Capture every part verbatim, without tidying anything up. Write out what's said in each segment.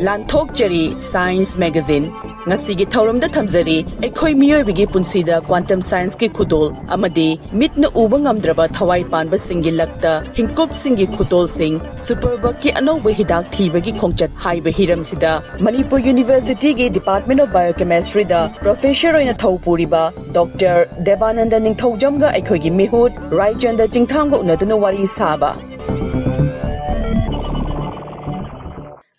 ꯂꯥꯟꯊꯣꯛꯆꯔꯤ Science Magazine꯫ ꯉꯁꯤꯒꯤ ꯊꯧꯔꯝꯗ ꯊꯝꯖꯔꯤ ꯑꯩꯈꯣꯏ ꯃꯤꯑꯣꯏꯕꯒꯤ ꯄꯨꯟꯁꯤꯗ quantum scienceꯀꯤ ꯈꯨꯗꯣꯜ ꯑꯃꯗꯤ ꯃꯤꯠꯅ ꯎꯕ ꯉꯝꯗ꯭ꯔꯕ ꯊꯋꯥꯏ ꯄꯥꯟꯕꯁꯤꯡꯒꯤ ꯂꯛꯇ ꯍꯤꯡꯀꯨꯞꯁꯤꯡꯒꯤ ꯈꯨꯗꯣꯜꯁꯤꯡ, superbugꯀꯤ ꯑꯅꯧꯕ ꯍꯤꯗꯥꯛ ꯊꯤꯕꯒꯤ ꯈꯣꯡꯆꯠ ꯍꯥꯏꯕ ꯍꯤꯔꯝꯁꯤꯗ ꯃꯅꯤꯄꯨꯔ Universityꯒꯤ Department of Biochemistryꯗ professor ꯑꯣꯏꯅ ꯊꯧ ꯄꯨꯔꯤꯕ Doctor ꯗꯦꯕꯥꯅꯟꯗ ꯅꯤꯡꯊꯧꯖꯝꯒ ꯑꯩꯈꯣꯏꯒꯤ ꯃꯤꯍꯨꯠ ꯔꯥꯏꯆꯟꯗ ꯆꯤꯡꯊꯥꯝꯒ ꯎꯅꯗꯨꯅ ꯋꯥꯔꯤ ꯁꯥꯕ꯫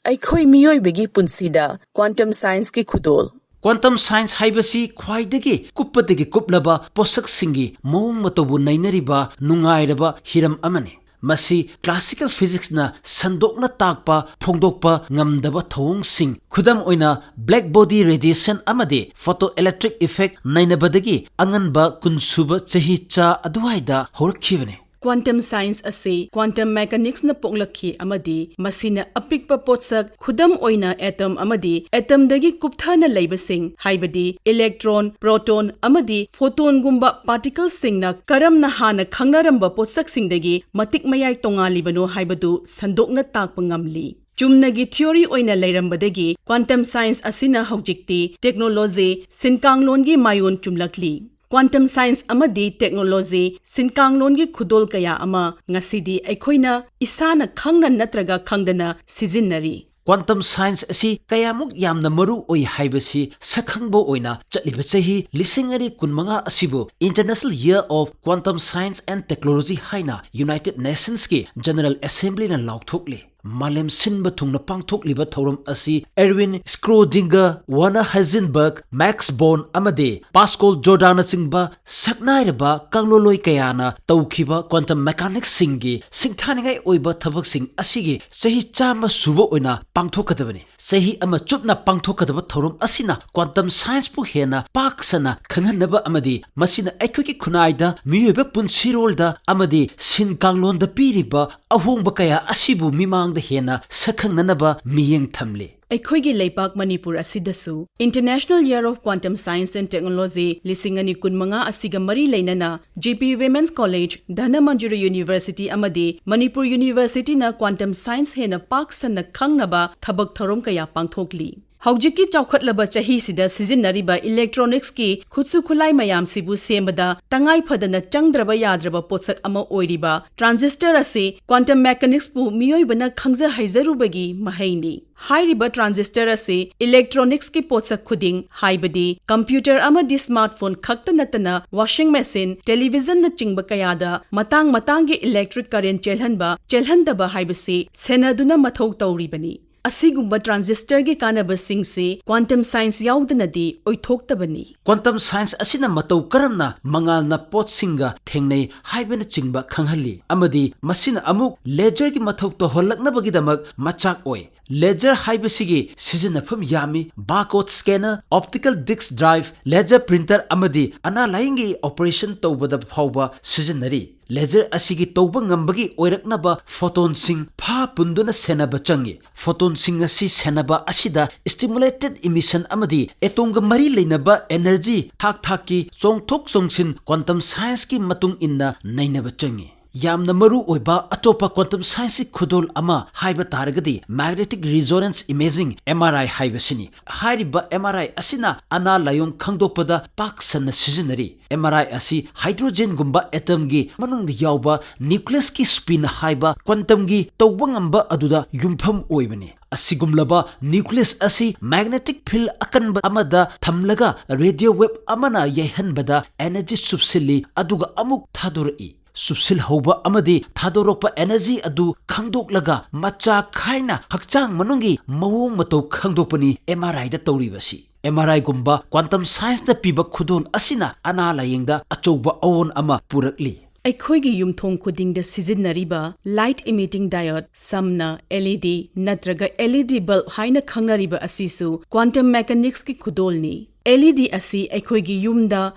ꯑꯩꯈꯣꯏ ꯃꯤꯑꯣꯏꯕꯒꯤ ꯄꯨꯟꯁꯤꯗ quantum scienceꯀꯤ ꯈꯨꯗꯣꯜ꯫ Quantum science ꯍꯥꯏꯕꯁꯤ ꯈ꯭ꯋꯥꯏꯗꯒꯤ ꯀꯨꯞꯄꯗꯒꯤ ꯀꯨꯞꯂꯕ ꯄꯣꯠꯁꯛꯁꯤꯡꯒꯤ ꯃꯑꯣꯡ ꯃꯇꯧꯕꯨ ꯅꯩꯅꯔꯤꯕ ꯅꯨꯡꯉꯥꯏꯔꯕ ꯍꯤꯔꯝ ꯑꯃꯅꯤ꯫ ꯃꯁꯤ classical physicsꯅ ꯁꯟꯗꯣꯛꯅ ꯇꯥꯛꯄ, ꯐꯣꯡꯗꯣꯛꯄ ꯉꯝꯗꯕ ꯊꯧꯑꯣꯡꯁꯤꯡ, ꯈꯨꯗꯝ ꯑꯣꯏꯅ black body radiation ꯑꯃꯗꯤ photoelectric effect ꯅꯩꯅꯕꯗꯒꯤ ꯑꯉꯟꯕ ꯀꯨꯟꯁꯨꯕ ꯆꯍꯤꯆꯥ ꯑꯗꯨꯋꯥꯏꯗ ꯍꯧꯔꯛꯈꯤꯕꯅꯤ꯫ Quantum science ꯑꯁꯤ quantum mechanicsꯅ ꯄꯣꯛꯂꯛꯈꯤ ꯑꯃꯗꯤ ꯃꯁꯤꯅ ꯑꯄꯤꯛꯄ ꯄꯣꯠꯁꯛ, ꯈꯨꯗꯝ ꯑꯣꯏꯅ atom ꯑꯃꯗꯤ atomꯗꯒꯤ ꯀꯨꯞꯊꯅ ꯂꯩꯕꯁꯤꯡ, ꯍꯥꯏꯕꯗꯤ electron, proton ꯑꯃꯗꯤ photonꯒꯨꯝꯕ particlesꯁꯤꯡꯅ ꯀꯔꯝꯅ ꯍꯥꯟꯅ ꯈꯪꯅꯔꯝꯕ ꯄꯣꯠꯁꯛꯁꯤꯡꯗꯒꯤ ꯃꯇꯤꯛ ꯃꯌꯥꯏ ꯇꯣꯉꯥꯜꯂꯤꯕꯅꯣ ꯍꯥꯏꯕꯗꯨ ꯁꯟꯗꯣꯛꯅ ꯇꯥꯛꯄ ꯉꯝꯂꯤ꯫ ꯆꯨꯝꯅꯒꯤ theory ꯑꯣꯏꯅ ꯂꯩꯔꯝꯕꯗꯒꯤ quantum science ꯑꯁꯤꯅ ꯍꯧꯖꯤꯛꯇꯤ technology ꯁꯤꯟꯀꯥꯡꯂꯣꯟꯒꯤ ꯃꯥꯏꯑꯣꯟ ꯆꯨꯝꯂꯛꯂꯤ꯫ Quantum science ꯑꯃꯗꯤ technology ꯁꯤꯟꯀꯥꯡꯂꯣꯟꯒꯤ ꯈꯨꯗꯣꯜ ꯀꯌꯥ ꯑꯃ ꯉꯁꯤꯗꯤ ꯑꯩꯈꯣꯏꯅ ꯏꯁꯥꯅ ꯈꯪꯅ ꯅꯠꯇ꯭ꯔꯒ ꯈꯪꯗꯅ ꯁꯤꯖꯤꯟꯅꯔꯤ꯫ Quantum science ꯑꯁꯤ ꯀꯌꯥꯃꯨꯛ ꯌꯥꯝꯅ ꯃꯔꯨ ꯑꯣꯏ ꯍꯥꯏꯕꯁꯤ ꯁꯛꯈꯪꯕ ꯑꯣꯏꯅ ꯆꯠꯂꯤꯕ ꯆꯍꯤ ꯂꯤꯁꯤꯡ ꯑꯅꯤ ꯀꯨꯟꯃꯉꯥ ꯑꯁꯤꯕꯨ International Year of Quantum Science and Technology ꯍꯥꯏꯅ United Nationsꯀꯤ General Assemblyꯅ ꯂꯥꯎꯊꯣꯛꯂꯤ꯫ ꯃꯥꯂꯦꯝ ꯁꯤꯟꯕ ꯊꯨꯡꯅ ꯄꯥꯡꯊꯣꯛꯂꯤꯕ ꯊꯧꯔꯝ ꯑꯁꯤ Erwin Schrödinger, Werner Heisenberg, Max Born ꯑꯃꯗꯤ Pascal Jordanꯅꯆꯤꯡꯕ ꯁꯛꯅꯥꯏꯔꯕ ꯀꯥꯡꯂꯣꯟꯂꯣꯏ ꯀꯌꯥꯅ ꯇꯧꯈꯤꯕ quantum mechanicsꯁꯤꯡꯒꯤ ꯁꯤꯡꯊꯥꯅꯤꯡꯉꯥꯏ ꯑꯣꯏꯕ ꯊꯕꯛꯁꯤꯡ ꯑꯁꯤꯒꯤ ꯆꯍꯤ ꯆꯥꯝꯃ ꯁꯨꯕ ꯑꯣꯏꯅ ꯄꯥꯡꯊꯣꯛꯀꯗꯕꯅꯤ꯫ ꯆꯍꯤ ꯑꯃ ꯆꯨꯞꯅ ꯄꯥꯡꯊꯣꯛꯀꯗꯕ ꯊꯧꯔꯝ ꯑꯁꯤꯅ quantum scienceꯄꯨ ꯍꯦꯟꯅ ꯄꯥꯛ ꯁꯟꯅ ꯈꯪꯍꯟꯅꯕ ꯑꯃꯗꯤ ꯃꯁꯤꯅ ꯑꯩꯈꯣꯏꯒꯤ ꯈꯨꯟꯅꯥꯏꯗ ꯃꯤꯑꯣꯏꯕ ꯄꯨꯟꯁꯤꯔꯣꯜꯗ ꯑꯃꯗꯤ ꯁꯤꯟ ꯀꯥꯡꯂꯣꯟꯗ ꯄꯤꯔꯤꯕ ꯑꯍꯣꯡꯕ ꯀꯌꯥ ꯑꯁꯤꯕꯨ ꯃꯤꯃꯥꯡ ꯃꯇꯥꯡꯗ ꯍꯦꯟꯅ ꯁꯛꯈꯪꯅꯅꯕ ꯃꯤꯠꯌꯦꯡ ꯊꯝꯂꯤ꯫ ꯑꯩꯈꯣꯏꯒꯤ ꯂꯩꯄꯥꯛ ꯃꯅꯤꯄꯨꯔ ꯑꯁꯤꯗꯁꯨ International Year of Quantum Science and Technology ꯂꯤꯁꯤꯡ ꯑꯅꯤ ꯀꯨꯟꯃꯉꯥ ꯑꯁꯤꯒ ꯃꯔꯤ ꯂꯩꯅꯅ G P Women's College, Dhanamanjuri University ꯑꯃꯗꯤ ꯃꯅꯤꯄꯨꯔ Universityꯅ quantum science ꯍꯦꯟꯅ ꯄꯥꯛ ꯁꯟꯅ ꯈꯪꯅꯕ ꯊꯕꯛ ꯊꯧꯔꯝ ꯀꯌꯥ ꯄꯥꯡꯊꯣꯛꯂꯤ꯫ ꯍꯧꯖꯤꯛꯀꯤ ꯆꯥꯎꯈꯠꯂꯕ ꯆꯍꯤꯁꯤꯗ ꯁꯤꯖꯤꯟꯅꯔꯤꯕ electronicsꯀꯤ ꯈꯨꯠꯁꯨ ꯈꯨꯠꯂꯥꯏ ꯃꯌꯥꯝꯁꯤꯕꯨ ꯁꯦꯝꯕꯗ ꯇꯉꯥꯏ ꯐꯗꯅ ꯆꯪꯗ꯭ꯔꯕ ꯌꯥꯗ꯭ꯔꯕ ꯄꯣꯠꯁꯛ ꯑꯃ ꯑꯣꯏꯔꯤꯕ transistor ꯑꯁꯤ quantum mechanicsꯄꯨ ꯃꯤꯑꯣꯏꯕꯅ ꯈꯪꯖ ꯍꯩꯖꯔꯨꯕꯒꯤ ꯃꯍꯩꯅꯤ꯫ ꯍꯥꯏꯔꯤꯕ transistor ꯑꯁꯤ electronicsꯀꯤ ꯄꯣꯠꯁꯛ ꯈꯨꯗꯤꯡ, ꯍꯥꯏꯕꯗꯤ computer ꯑꯃꯗꯤ smartphone ꯈꯛꯇ ꯅꯠꯇꯅ washing machine, televisionꯅꯆꯤꯡꯕ ꯀꯌꯥꯗ ꯃꯇꯥꯡ ꯃꯇꯥꯡꯒꯤ electric current ꯆꯦꯜꯍꯟꯕ, ꯆꯦꯜꯍꯟꯗꯕ ꯍꯥꯏꯕꯁꯤ ꯁꯦꯟꯅꯗꯨꯅ ꯃꯊꯧ ꯇꯧꯔꯤꯕꯅꯤ꯫ ꯑꯁꯤꯒꯨꯝꯕ transistorꯒꯤ ꯀꯥꯟꯅꯕꯁꯤꯡꯁꯤ quantum science ꯌꯥꯎꯗꯅꯗꯤ ꯑꯣꯏꯊꯣꯛꯇꯕꯅꯤ꯫ Quantum science ꯑꯁꯤꯅ ꯃꯇꯧ ꯀꯔꯝꯅ ꯃꯉꯥꯜꯅ ꯄꯣꯠꯁꯤꯡꯒ ꯊꯦꯡꯅꯩ ꯍꯥꯏꯕꯅꯆꯤꯡꯕ ꯈꯪꯍꯜꯂꯤ, ꯑꯃꯗꯤ ꯃꯁꯤꯅ ꯑꯃꯨꯛ laserꯒꯤ ꯃꯊꯧ ꯇꯧꯍꯜꯂꯛꯅꯕꯒꯤꯗꯃꯛ ꯃꯆꯥꯛ ꯑꯣꯏ꯫ Laser ꯍꯥꯏꯕꯁꯤꯒꯤ ꯁꯤꯖꯤꯟꯅꯐꯝ ꯌꯥꯝꯃꯤ꯫ Barcode scanner, optical disc drive, laser printer ꯑꯃꯗꯤ ꯑꯅꯥ ꯂꯥꯌꯦꯡꯒꯤ operation ꯇꯧꯕꯗ ꯐꯥꯎꯕ ꯁꯤꯖꯤꯟꯅꯔꯤ꯫ Laser ꯑꯁꯤꯒꯤ ꯇꯧꯕ ꯉꯝꯕꯒꯤ ꯑꯣꯏꯔꯛꯅꯕ photonꯁꯤꯡ ꯐꯥ ꯄꯨꯟꯗꯨꯅ ꯁꯦꯟꯅꯕ ꯆꯪꯏ꯫ Photonꯁꯤꯡ ꯑꯁꯤ ꯁꯦꯟꯅꯕ ꯑꯁꯤꯗ stimulated emission ꯑꯃꯗꯤ atomꯒ ꯃꯔꯤ ꯂꯩꯅꯕ energy ꯊꯥꯛ ꯊꯥꯛꯀꯤ ꯆꯣꯡꯊꯣꯛ ꯆꯣꯡꯁꯤꯟ quantum scienceꯀꯤ ꯃꯇꯨꯡ ꯏꯟꯅ ꯅꯩꯅꯕ ꯆꯪꯏ꯫ ꯌꯥꯝꯅ ꯃꯔꯨ ꯑꯣꯏꯕ ꯑꯇꯣꯞꯄ quantum scienceꯀꯤ ꯈꯨꯗꯣꯜ ꯑꯃ ꯍꯥꯏꯕ ꯇꯥꯔꯒꯗꯤ magnetic resonance imaging, M R I, ꯍꯥꯏꯕꯁꯤꯅꯤ꯫ ꯍꯥꯏꯔꯤꯕ M R I ꯑꯁꯤꯅ ꯑꯅꯥ ꯂꯥꯏꯑꯣꯡ ꯈꯪꯗꯣꯛꯄꯗ ꯄꯥꯛ ꯁꯟꯅ ꯁꯤꯖꯤꯟꯅꯔꯤ꯫ M R I ꯑꯁꯤ hydrogenꯒꯨꯝꯕ atomꯒꯤ ꯃꯅꯨꯡꯗ ꯌꯥꯎꯕ nucleusꯀꯤ spin ꯍꯥꯏꯕ quantumꯒꯤ ꯇꯧꯕ ꯉꯝꯕ ꯑꯗꯨꯗ ꯌꯨꯝꯐꯝ ꯑꯣꯏꯕꯅꯤ꯫ ꯑꯁꯤꯒꯨꯝꯂꯕ nucleus ꯑꯁꯤ magnetic field ꯑꯀꯟꯕ ꯑꯃꯗ ꯊꯝꯂꯒ radio wave ꯑꯃꯅ ꯌꯩꯍꯟꯕꯗ energy ꯆꯨꯞꯁꯤꯜꯂꯤ, ꯑꯗꯨꯒ ꯑꯃꯨꯛ ꯊꯥꯗꯣꯔꯛꯏ꯫ ꯆꯨꯞꯁꯤꯜꯍꯧꯕ ꯑꯃꯗꯤ ꯊꯥꯗꯣꯔꯛꯄ energy ꯑꯗꯨ ꯈꯪꯗꯣꯛꯂꯒ ꯃꯆꯥ ꯈꯥꯏꯅ ꯍꯛꯆꯥꯡ ꯃꯅꯨꯡꯒꯤ ꯃꯑꯣꯡ ꯃꯇꯧ ꯈꯪꯗꯣꯛꯄꯅꯤ M R Iꯗ ꯇꯧꯔꯤꯕꯁꯤ꯫ M R Iꯒꯨꯝꯕ quantum scienceꯅ ꯄꯤꯕ ꯈꯨꯗꯣꯜ ꯑꯁꯤꯅ ꯑꯅꯥ ꯂꯥꯌꯦꯡꯗ ꯑꯆꯧꯕ ꯑꯑꯣꯟ ꯑꯃ ꯄꯨꯔꯛꯂꯤ꯫ ꯑꯩꯈꯣꯏꯒꯤ ꯌꯨꯝꯊꯣꯡ ꯈꯨꯗꯤꯡꯗ ꯁꯤꯖꯤꯟꯅꯔꯤꯕ light emitting diode, ꯁꯝꯅ L E D ꯅꯠꯇ꯭ꯔꯒ L E D bulb ꯍꯥꯏꯅ ꯈꯪꯅꯔꯤꯕ ꯑꯁꯤꯁꯨ quantum mechanicsꯀꯤ ꯈꯨꯗꯣꯜꯅꯤ꯫ LED ꯑꯁꯤ ꯑꯩꯈꯣꯏꯒꯤ ꯌꯨꯝꯗ,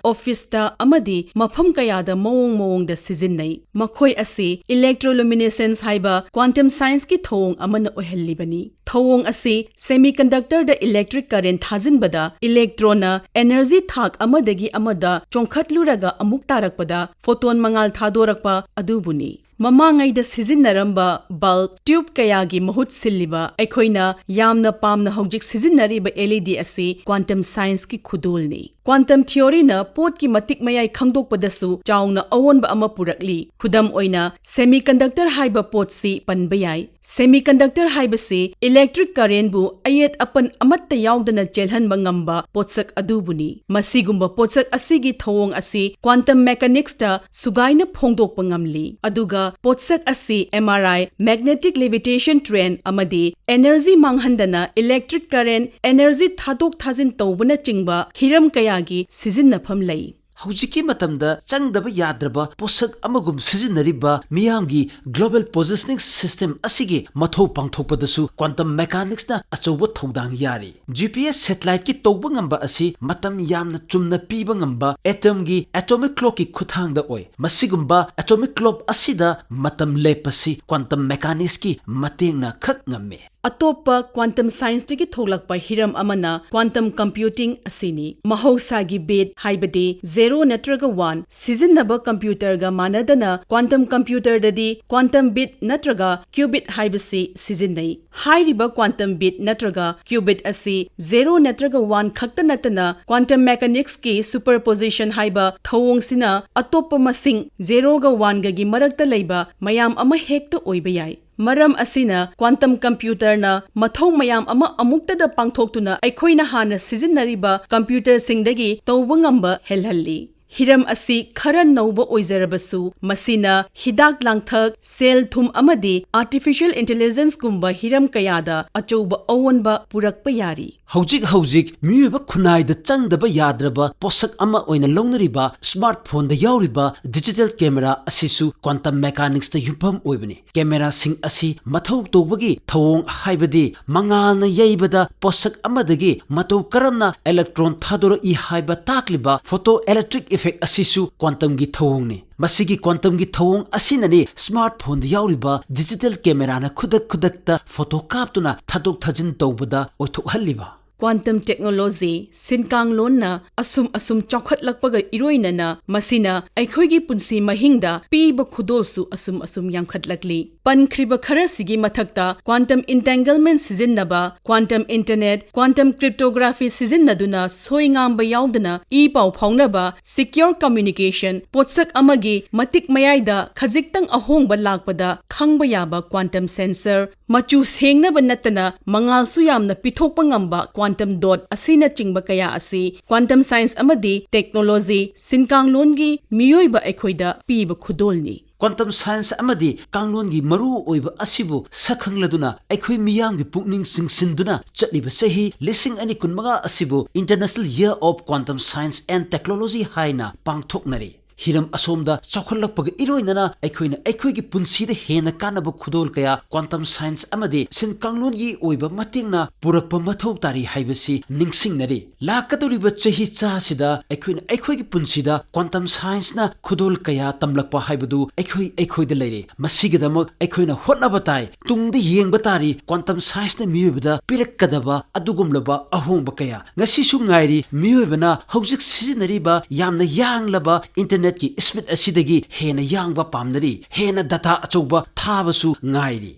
ꯑꯣꯐꯤꯁꯇ ꯑꯃꯗꯤ ꯃꯐꯝ ꯀꯌꯥꯗ ꯃꯑꯣꯡ ꯃꯑꯣꯡꯗ ꯁꯤꯖꯤꯟꯅꯩ꯫ ꯃꯈꯣꯏ ꯑꯁꯤ electroluminescence ꯍꯥꯏꯕ quantum scienceꯀꯤ ꯊꯧꯑꯣꯡ ꯑꯃꯅ ꯑꯣꯏꯍꯜꯂꯤꯕꯅꯤ꯫ ꯊꯧꯑꯣꯡ ꯑꯁꯤ semiconductorꯗ electric current ꯊꯥꯖꯤꯟꯕꯗ electronꯅ energy ꯊꯥꯛ ꯑꯃꯗꯒꯤ ꯑꯃꯗ ꯆꯣꯡꯈꯠꯂꯨꯔꯒ ꯑꯃꯨꯛ ꯇꯥꯔꯛꯄꯗ photon ꯃꯉꯥꯜ ꯊꯥꯗꯣꯔꯛꯄ ꯑꯗꯨꯕꯨꯅꯤ꯫ ꯃꯃꯥꯡꯉꯩꯗ ꯁꯤꯖꯤꯟꯅꯔꯝꯕ bulb, tube ꯀꯌꯥꯒꯤ ꯃꯍꯨꯠ ꯁꯤꯜꯂꯤꯕ ꯑꯩꯈꯣꯏꯅ ꯌꯥꯝꯅ ꯄꯥꯝꯅ ꯍꯧꯖꯤꯛ ꯁꯤꯖꯤꯟꯅꯔꯤꯕ LED ꯑꯁꯤ quantum scienceꯀꯤ ꯈꯨꯗꯣꯜꯅꯤ꯫ Quantum theoryꯅ ꯄꯣꯠꯀꯤ ꯃꯇꯤꯛ ꯃꯌꯥꯏ ꯈꯪꯗꯣꯛꯄꯗꯁꯨ ꯆꯥꯎꯅ ꯑꯑꯣꯟꯕ ꯑꯃ ꯄꯨꯔꯛꯂꯤ꯫ ꯈꯨꯗꯝ ꯑꯣꯏꯅ, semiconductor ꯍꯥꯏꯕ ꯄꯣꯠꯁꯤ ꯄꯟꯕ ꯌꯥꯏ꯫ Semiconductor ꯍꯥꯏꯕꯁꯤ electric currentꯕꯨ ꯑꯌꯦꯠ ꯑꯄꯟ ꯑꯃꯠꯇ ꯌꯥꯎꯗꯅ ꯆꯦꯜꯍꯟꯕ ꯉꯝꯕ ꯄꯣꯠꯁꯛ ꯑꯗꯨꯕꯨꯅꯤ꯫ ꯃꯁꯤꯒꯨꯝꯕ ꯄꯣꯠꯁꯛ ꯑꯁꯤꯒꯤ ꯊꯧꯑꯣꯡ ꯑꯁꯤ quantum mechanicsꯇ ꯁꯨꯒꯥꯏꯅ ꯐꯣꯡꯗꯣꯛꯄ ꯉꯝꯂꯤ꯫ ꯑꯗꯨꯒ ꯄꯣꯠꯁꯛ ꯑꯁꯤ MRI, magnetic levitation trend, ꯑꯃꯗꯤ energy ꯃꯥꯡꯍꯟꯗꯅ electric current, energy ꯊꯥꯗꯣꯛ ꯊꯥꯖꯤꯟ ꯇꯧꯕꯅꯆꯤꯡꯕ ꯍꯤꯔꯝ ꯀꯌꯥꯒꯤ ꯁꯤꯖꯤꯟꯅꯐꯝ ꯂꯩ꯫ ꯍꯧꯖꯤꯛꯀꯤ ꯃꯇꯝꯗ ꯆꯪꯗꯕ ꯌꯥꯗ꯭ꯔꯕ ꯄꯣꯠꯁꯛ ꯑꯃꯒꯨꯝ ꯁꯤꯖꯤꯟꯅꯔꯤꯕ ꯃꯤꯌꯥꯝꯒꯤ global positioning system ꯑꯁꯤꯒꯤ ꯃꯊꯧ ꯄꯥꯡꯊꯣꯛꯄꯗꯁꯨ quantum mechanicsꯅ ꯑꯆꯧꯕ ꯊꯧꯗꯥꯡ ꯌꯥꯔꯤ꯫ GPS satelliteꯀꯤ ꯇꯧꯕ ꯉꯝꯕ ꯑꯁꯤ ꯃꯇꯝ ꯌꯥꯝꯅ ꯆꯨꯝꯅ ꯄꯤꯕ ꯉꯝꯕ atomꯒꯤ atomic clockꯀꯤ ꯈꯨꯠꯊꯥꯡꯗ ꯑꯣꯏ꯫ ꯃꯁꯤꯒꯨꯝꯕ atomic clock ꯑꯁꯤꯗ ꯃꯇꯝ ꯂꯦꯞꯄꯁꯤ quantum mechanicsꯀꯤ ꯃꯇꯦꯡꯅ ꯈꯛ ꯉꯝꯃꯤ꯫ ꯑꯇꯣꯞꯄ quantum scienceꯇꯒꯤ ꯊꯣꯛꯂꯛꯄ ꯍꯤꯔꯝ ꯑꯃꯅ quantum computing ꯑꯁꯤꯅꯤ꯫ ꯃꯍꯧꯁꯥꯒꯤ bit, ꯍꯥꯏꯕꯗꯤ zero ꯅꯠꯇ꯭ꯔꯒ one, ꯁꯤꯖꯤꯟꯅꯕ computerꯒ ꯃꯥꯟꯅꯗꯅ quantum computerꯗꯗꯤ quantum bit ꯅꯠꯇ꯭ꯔꯒ qubit ꯍꯥꯏꯕꯁꯤ ꯁꯤꯖꯤꯟꯅꯩ꯫ ꯍꯥꯏꯔꯤꯕ quantum bit ꯅꯠꯇ꯭ꯔꯒ qubit ꯑꯁꯤ zero ꯅꯠꯇ꯭ꯔꯒ one ꯈꯛꯇ ꯅꯠꯇꯅ quantum mechanicsꯀꯤ superposition ꯍꯥꯏꯕ ꯊꯧꯑꯣꯡꯁꯤꯅ ꯑꯇꯣꯞꯄ ꯃꯁꯤꯡ zeroꯒ oneꯒꯒꯤ ꯃꯔꯛꯇ ꯂꯩꯕ ꯃꯌꯥꯝ ꯑꯃ ꯍꯦꯛꯇ ꯑꯣꯏꯕ ꯌꯥꯏ꯫ ꯃꯔꯝ ꯑꯁꯤꯅ quantum computerꯅ ꯃꯊꯧ ꯃꯌꯥꯝ ꯑꯃ ꯑꯃꯨꯛꯇꯗ ꯄꯥꯡꯊꯣꯛꯇꯨꯅ ꯑꯩꯈꯣꯏꯅ ꯍꯥꯟꯅ ꯁꯤꯖꯤꯟꯅꯔꯤꯕ computerꯁꯤꯡꯗꯒꯤ ꯇꯧꯕ ꯉꯝꯕ ꯍꯦꯜꯍꯜꯂꯤ꯫ ꯍꯤꯔꯝ ꯑꯁꯤ ꯈꯔ ꯅꯧꯕ ꯑꯣꯏꯖꯔꯕꯁꯨ, ꯃꯁꯤꯅ ꯍꯤꯗꯥꯛ ꯂꯥꯡꯊꯛ, ꯁꯦꯜ ꯊꯨꯝ ꯑꯃꯗꯤ artificial intelligence ꯒꯨꯝꯕ ꯍꯤꯔꯝ ꯀꯌꯥꯗ ꯑꯆꯧꯕ ꯑꯑꯣꯟꯕ ꯄꯨꯔꯛꯄ ꯌꯥꯔꯤ꯫ ꯍꯧꯖꯤꯛ ꯍꯧꯖꯤꯛ ꯃꯤꯑꯣꯏꯕ ꯈꯨꯟꯅꯥꯏꯗ ꯆꯪꯗꯕ ꯌꯥꯗ꯭ꯔꯕ ꯄꯣꯠꯁꯛ ꯑꯃ ꯑꯣꯏꯅ ꯂꯧꯅꯔꯤꯕ smartphone ꯗ ꯌꯥꯎꯔꯤꯕ digital camera ꯑꯁꯤꯁꯨ quantum mechanics ꯇ ꯌꯨꯝꯐꯝ ꯑꯣꯏꯕꯅꯤ꯫ Camera ꯁꯤꯡ ꯑꯁꯤ ꯃꯊꯧ ꯇꯧꯕꯒꯤ ꯊꯧꯑꯣꯡ, ꯍꯥꯏꯕꯗꯤ ꯃꯉꯥꯜꯅ ꯌꯩꯕꯗ ꯄꯣꯠꯁꯛ ꯑꯃꯗꯒꯤ ꯃꯇꯧ ꯀꯔꯝꯅ electron ꯊꯥꯗꯣꯔꯛꯏ ꯍꯥꯏꯕ ꯇꯥꯛꯂꯤꯕ photoelectric effect ꯑꯁꯤꯁꯨ quantum ꯒꯤ ꯊꯧꯑꯣꯡꯅꯤ꯫ ꯃꯁꯤꯒꯤ quantum ꯒꯤ ꯊꯧꯑꯣꯡ ꯑꯁꯤꯅꯅꯤ smartphone ꯗ ꯌꯥꯎꯔꯤꯕ digital camera ꯅ ꯈꯨꯗꯛ ꯈꯨꯗꯛꯇ photo ꯀꯥꯞꯇꯨꯅ ꯊꯥꯗꯣꯛ ꯊꯥꯖꯤꯟ ꯇꯧꯕꯗ ꯑꯣꯏꯊꯣꯛꯍꯜꯂꯤꯕ꯫ Quantum technology ꯁꯤꯟꯀꯥꯡꯂꯣꯟꯅ ꯑꯁꯨꯝ ꯑꯁꯨꯝ ꯆꯥꯎꯈꯠꯂꯛꯄꯒ ꯏꯔꯣꯏꯅꯅ ꯃꯁꯤꯅ ꯑꯩꯈꯣꯏꯒꯤ ꯄꯨꯟꯁꯤ ꯃꯍꯤꯡꯗ ꯄꯤꯕ ꯈꯨꯗꯣꯜꯁꯨ ꯑꯁꯨꯝ ꯑꯁꯨꯝ ꯌꯥꯝꯈꯠꯂꯛꯂꯤ꯫ ꯄꯟꯈ꯭ꯔꯤꯕ ꯈꯔꯁꯤꯒꯤ ꯃꯊꯛꯇ quantum entanglement ꯁꯤꯖꯤꯟꯅꯕ, quantum internet, quantum cryptography ꯁꯤꯖꯤꯟꯅꯗꯨꯅ ꯁꯣꯏ ꯉꯥꯝꯕ ꯌꯥꯎꯗꯅ ꯏ ꯄꯥꯎ ꯐꯥꯎꯅꯕ, secure communication, ꯄꯣꯠꯁꯛ ꯑꯃꯒꯤ ꯃꯇꯤꯛ ꯃꯌꯥꯏꯗ ꯈꯖꯤꯛꯇꯪ ꯑꯍꯣꯡꯕ ꯂꯥꯛꯄꯗ ꯈꯪꯕ ꯌꯥꯕ quantum sensor, ꯃꯆꯨ ꯁꯦꯡꯅꯕ ꯅꯠꯇꯅ ꯃꯉꯥꯜꯁꯨ ꯌꯥꯝꯅ ꯄꯤꯊꯣꯛꯄ ꯉꯝꯕ quantum dot ꯑꯁꯤꯅꯆꯤꯡꯕ ꯀꯌꯥ ꯑꯁꯤ quantum science ꯑꯃꯗꯤ technology ꯁꯤꯟꯀꯥꯡꯂꯣꯟꯒꯤ ꯃꯤꯑꯣꯏꯕ ꯑꯩꯈꯣꯏꯗ ꯄꯤꯕ ꯈꯨꯗꯣꯜꯅꯤ꯫ Quantum science ꯑꯃꯗꯤ ꯀꯥꯡꯂꯣꯟꯒꯤ ꯃꯔꯨ ꯑꯣꯏꯕ ꯑꯁꯤꯕꯨ ꯁꯛꯈꯪꯂꯗꯨꯅ ꯑꯩꯈꯣꯏ ꯃꯤꯌꯥꯝꯒꯤ ꯄꯨꯛꯅꯤꯡ ꯆꯤꯡꯁꯤꯟꯗꯨꯅ ꯆꯠꯂꯤꯕ ꯆꯍꯤ ꯂꯤꯁꯤꯡ ꯑꯅꯤ ꯀꯨꯟꯃꯉꯥ ꯑꯁꯤꯕꯨ International Year of Quantum Science and Technology ꯍꯥꯏꯅ ꯄꯥꯡꯊꯣꯛꯅꯔꯤ꯫ ꯍꯤꯔꯝ ꯑꯁꯣꯝꯗ ꯆꯥꯎꯈꯠꯂꯛꯄꯒ ꯏꯔꯣꯏꯅꯅ ꯑꯩꯈꯣꯏꯅ ꯑꯩꯈꯣꯏꯒꯤ ꯄꯨꯟꯁꯤꯗ ꯍꯦꯟꯅ ꯀꯥꯟꯅꯕ ꯈꯨꯗꯣꯜ ꯀꯌꯥ quantum science ꯑꯃꯗꯤ ꯁꯤꯟꯀꯥꯡꯂꯣꯟꯒꯤ ꯑꯣꯏꯕ ꯃꯇꯦꯡꯅ ꯄꯨꯔꯛꯄ ꯃꯊꯧ ꯇꯥꯔꯤ ꯍꯥꯏꯕꯁꯤ ꯅꯤꯡꯁꯤꯡꯅꯔꯤ꯫ ꯂꯥꯛꯀꯗꯧꯔꯤꯕ ꯆꯍꯤ ꯆꯥꯁꯤꯗ ꯑꯩꯈꯣꯏꯅ ꯑꯩꯈꯣꯏꯒꯤ ꯄꯨꯟꯁꯤꯗ quantum science ꯅ ꯈꯨꯗꯣꯜ ꯀꯌꯥ ꯇꯝꯂꯛꯄ ꯍꯥꯏꯕꯗꯨ ꯑꯩꯈꯣꯏ ꯑꯩꯈꯣꯏꯗ ꯂꯩꯔꯦ꯫ ꯃꯁꯤꯒꯤꯗꯃꯛ ꯑꯩꯈꯣꯏꯅ ꯍꯣꯠꯅꯕ ꯇꯥꯏ꯫ ꯇꯨꯡꯗ ꯌꯦꯡꯕ ꯇꯥꯔꯤ quantum science ꯅ ꯃꯤꯑꯣꯏꯕꯗ ꯄꯤꯔꯛꯀꯗꯕ ꯑꯗꯨꯒꯨꯝꯂꯕ ꯑꯍꯣꯡꯕ ꯀꯌꯥ꯫ ꯉꯁꯤꯁꯨ ꯉꯥꯏꯔꯤ ꯃꯤꯑꯣꯏꯕꯅ ꯍꯧꯖꯤꯛ ꯁꯤꯖꯤꯟꯅꯔꯤꯕ ꯌꯥꯝꯅ ꯌꯥꯡꯂꯕ internet ꯀꯤ speed ꯑꯁꯤꯗꯒꯤ ꯍꯦꯟꯅ ꯌꯥꯡꯕ ꯄꯥꯝꯅꯔꯤ, ꯍꯦꯟꯅ data ꯑꯆꯧꯕ ꯊꯥꯕꯁꯨ ꯉꯥꯏꯔꯤ꯫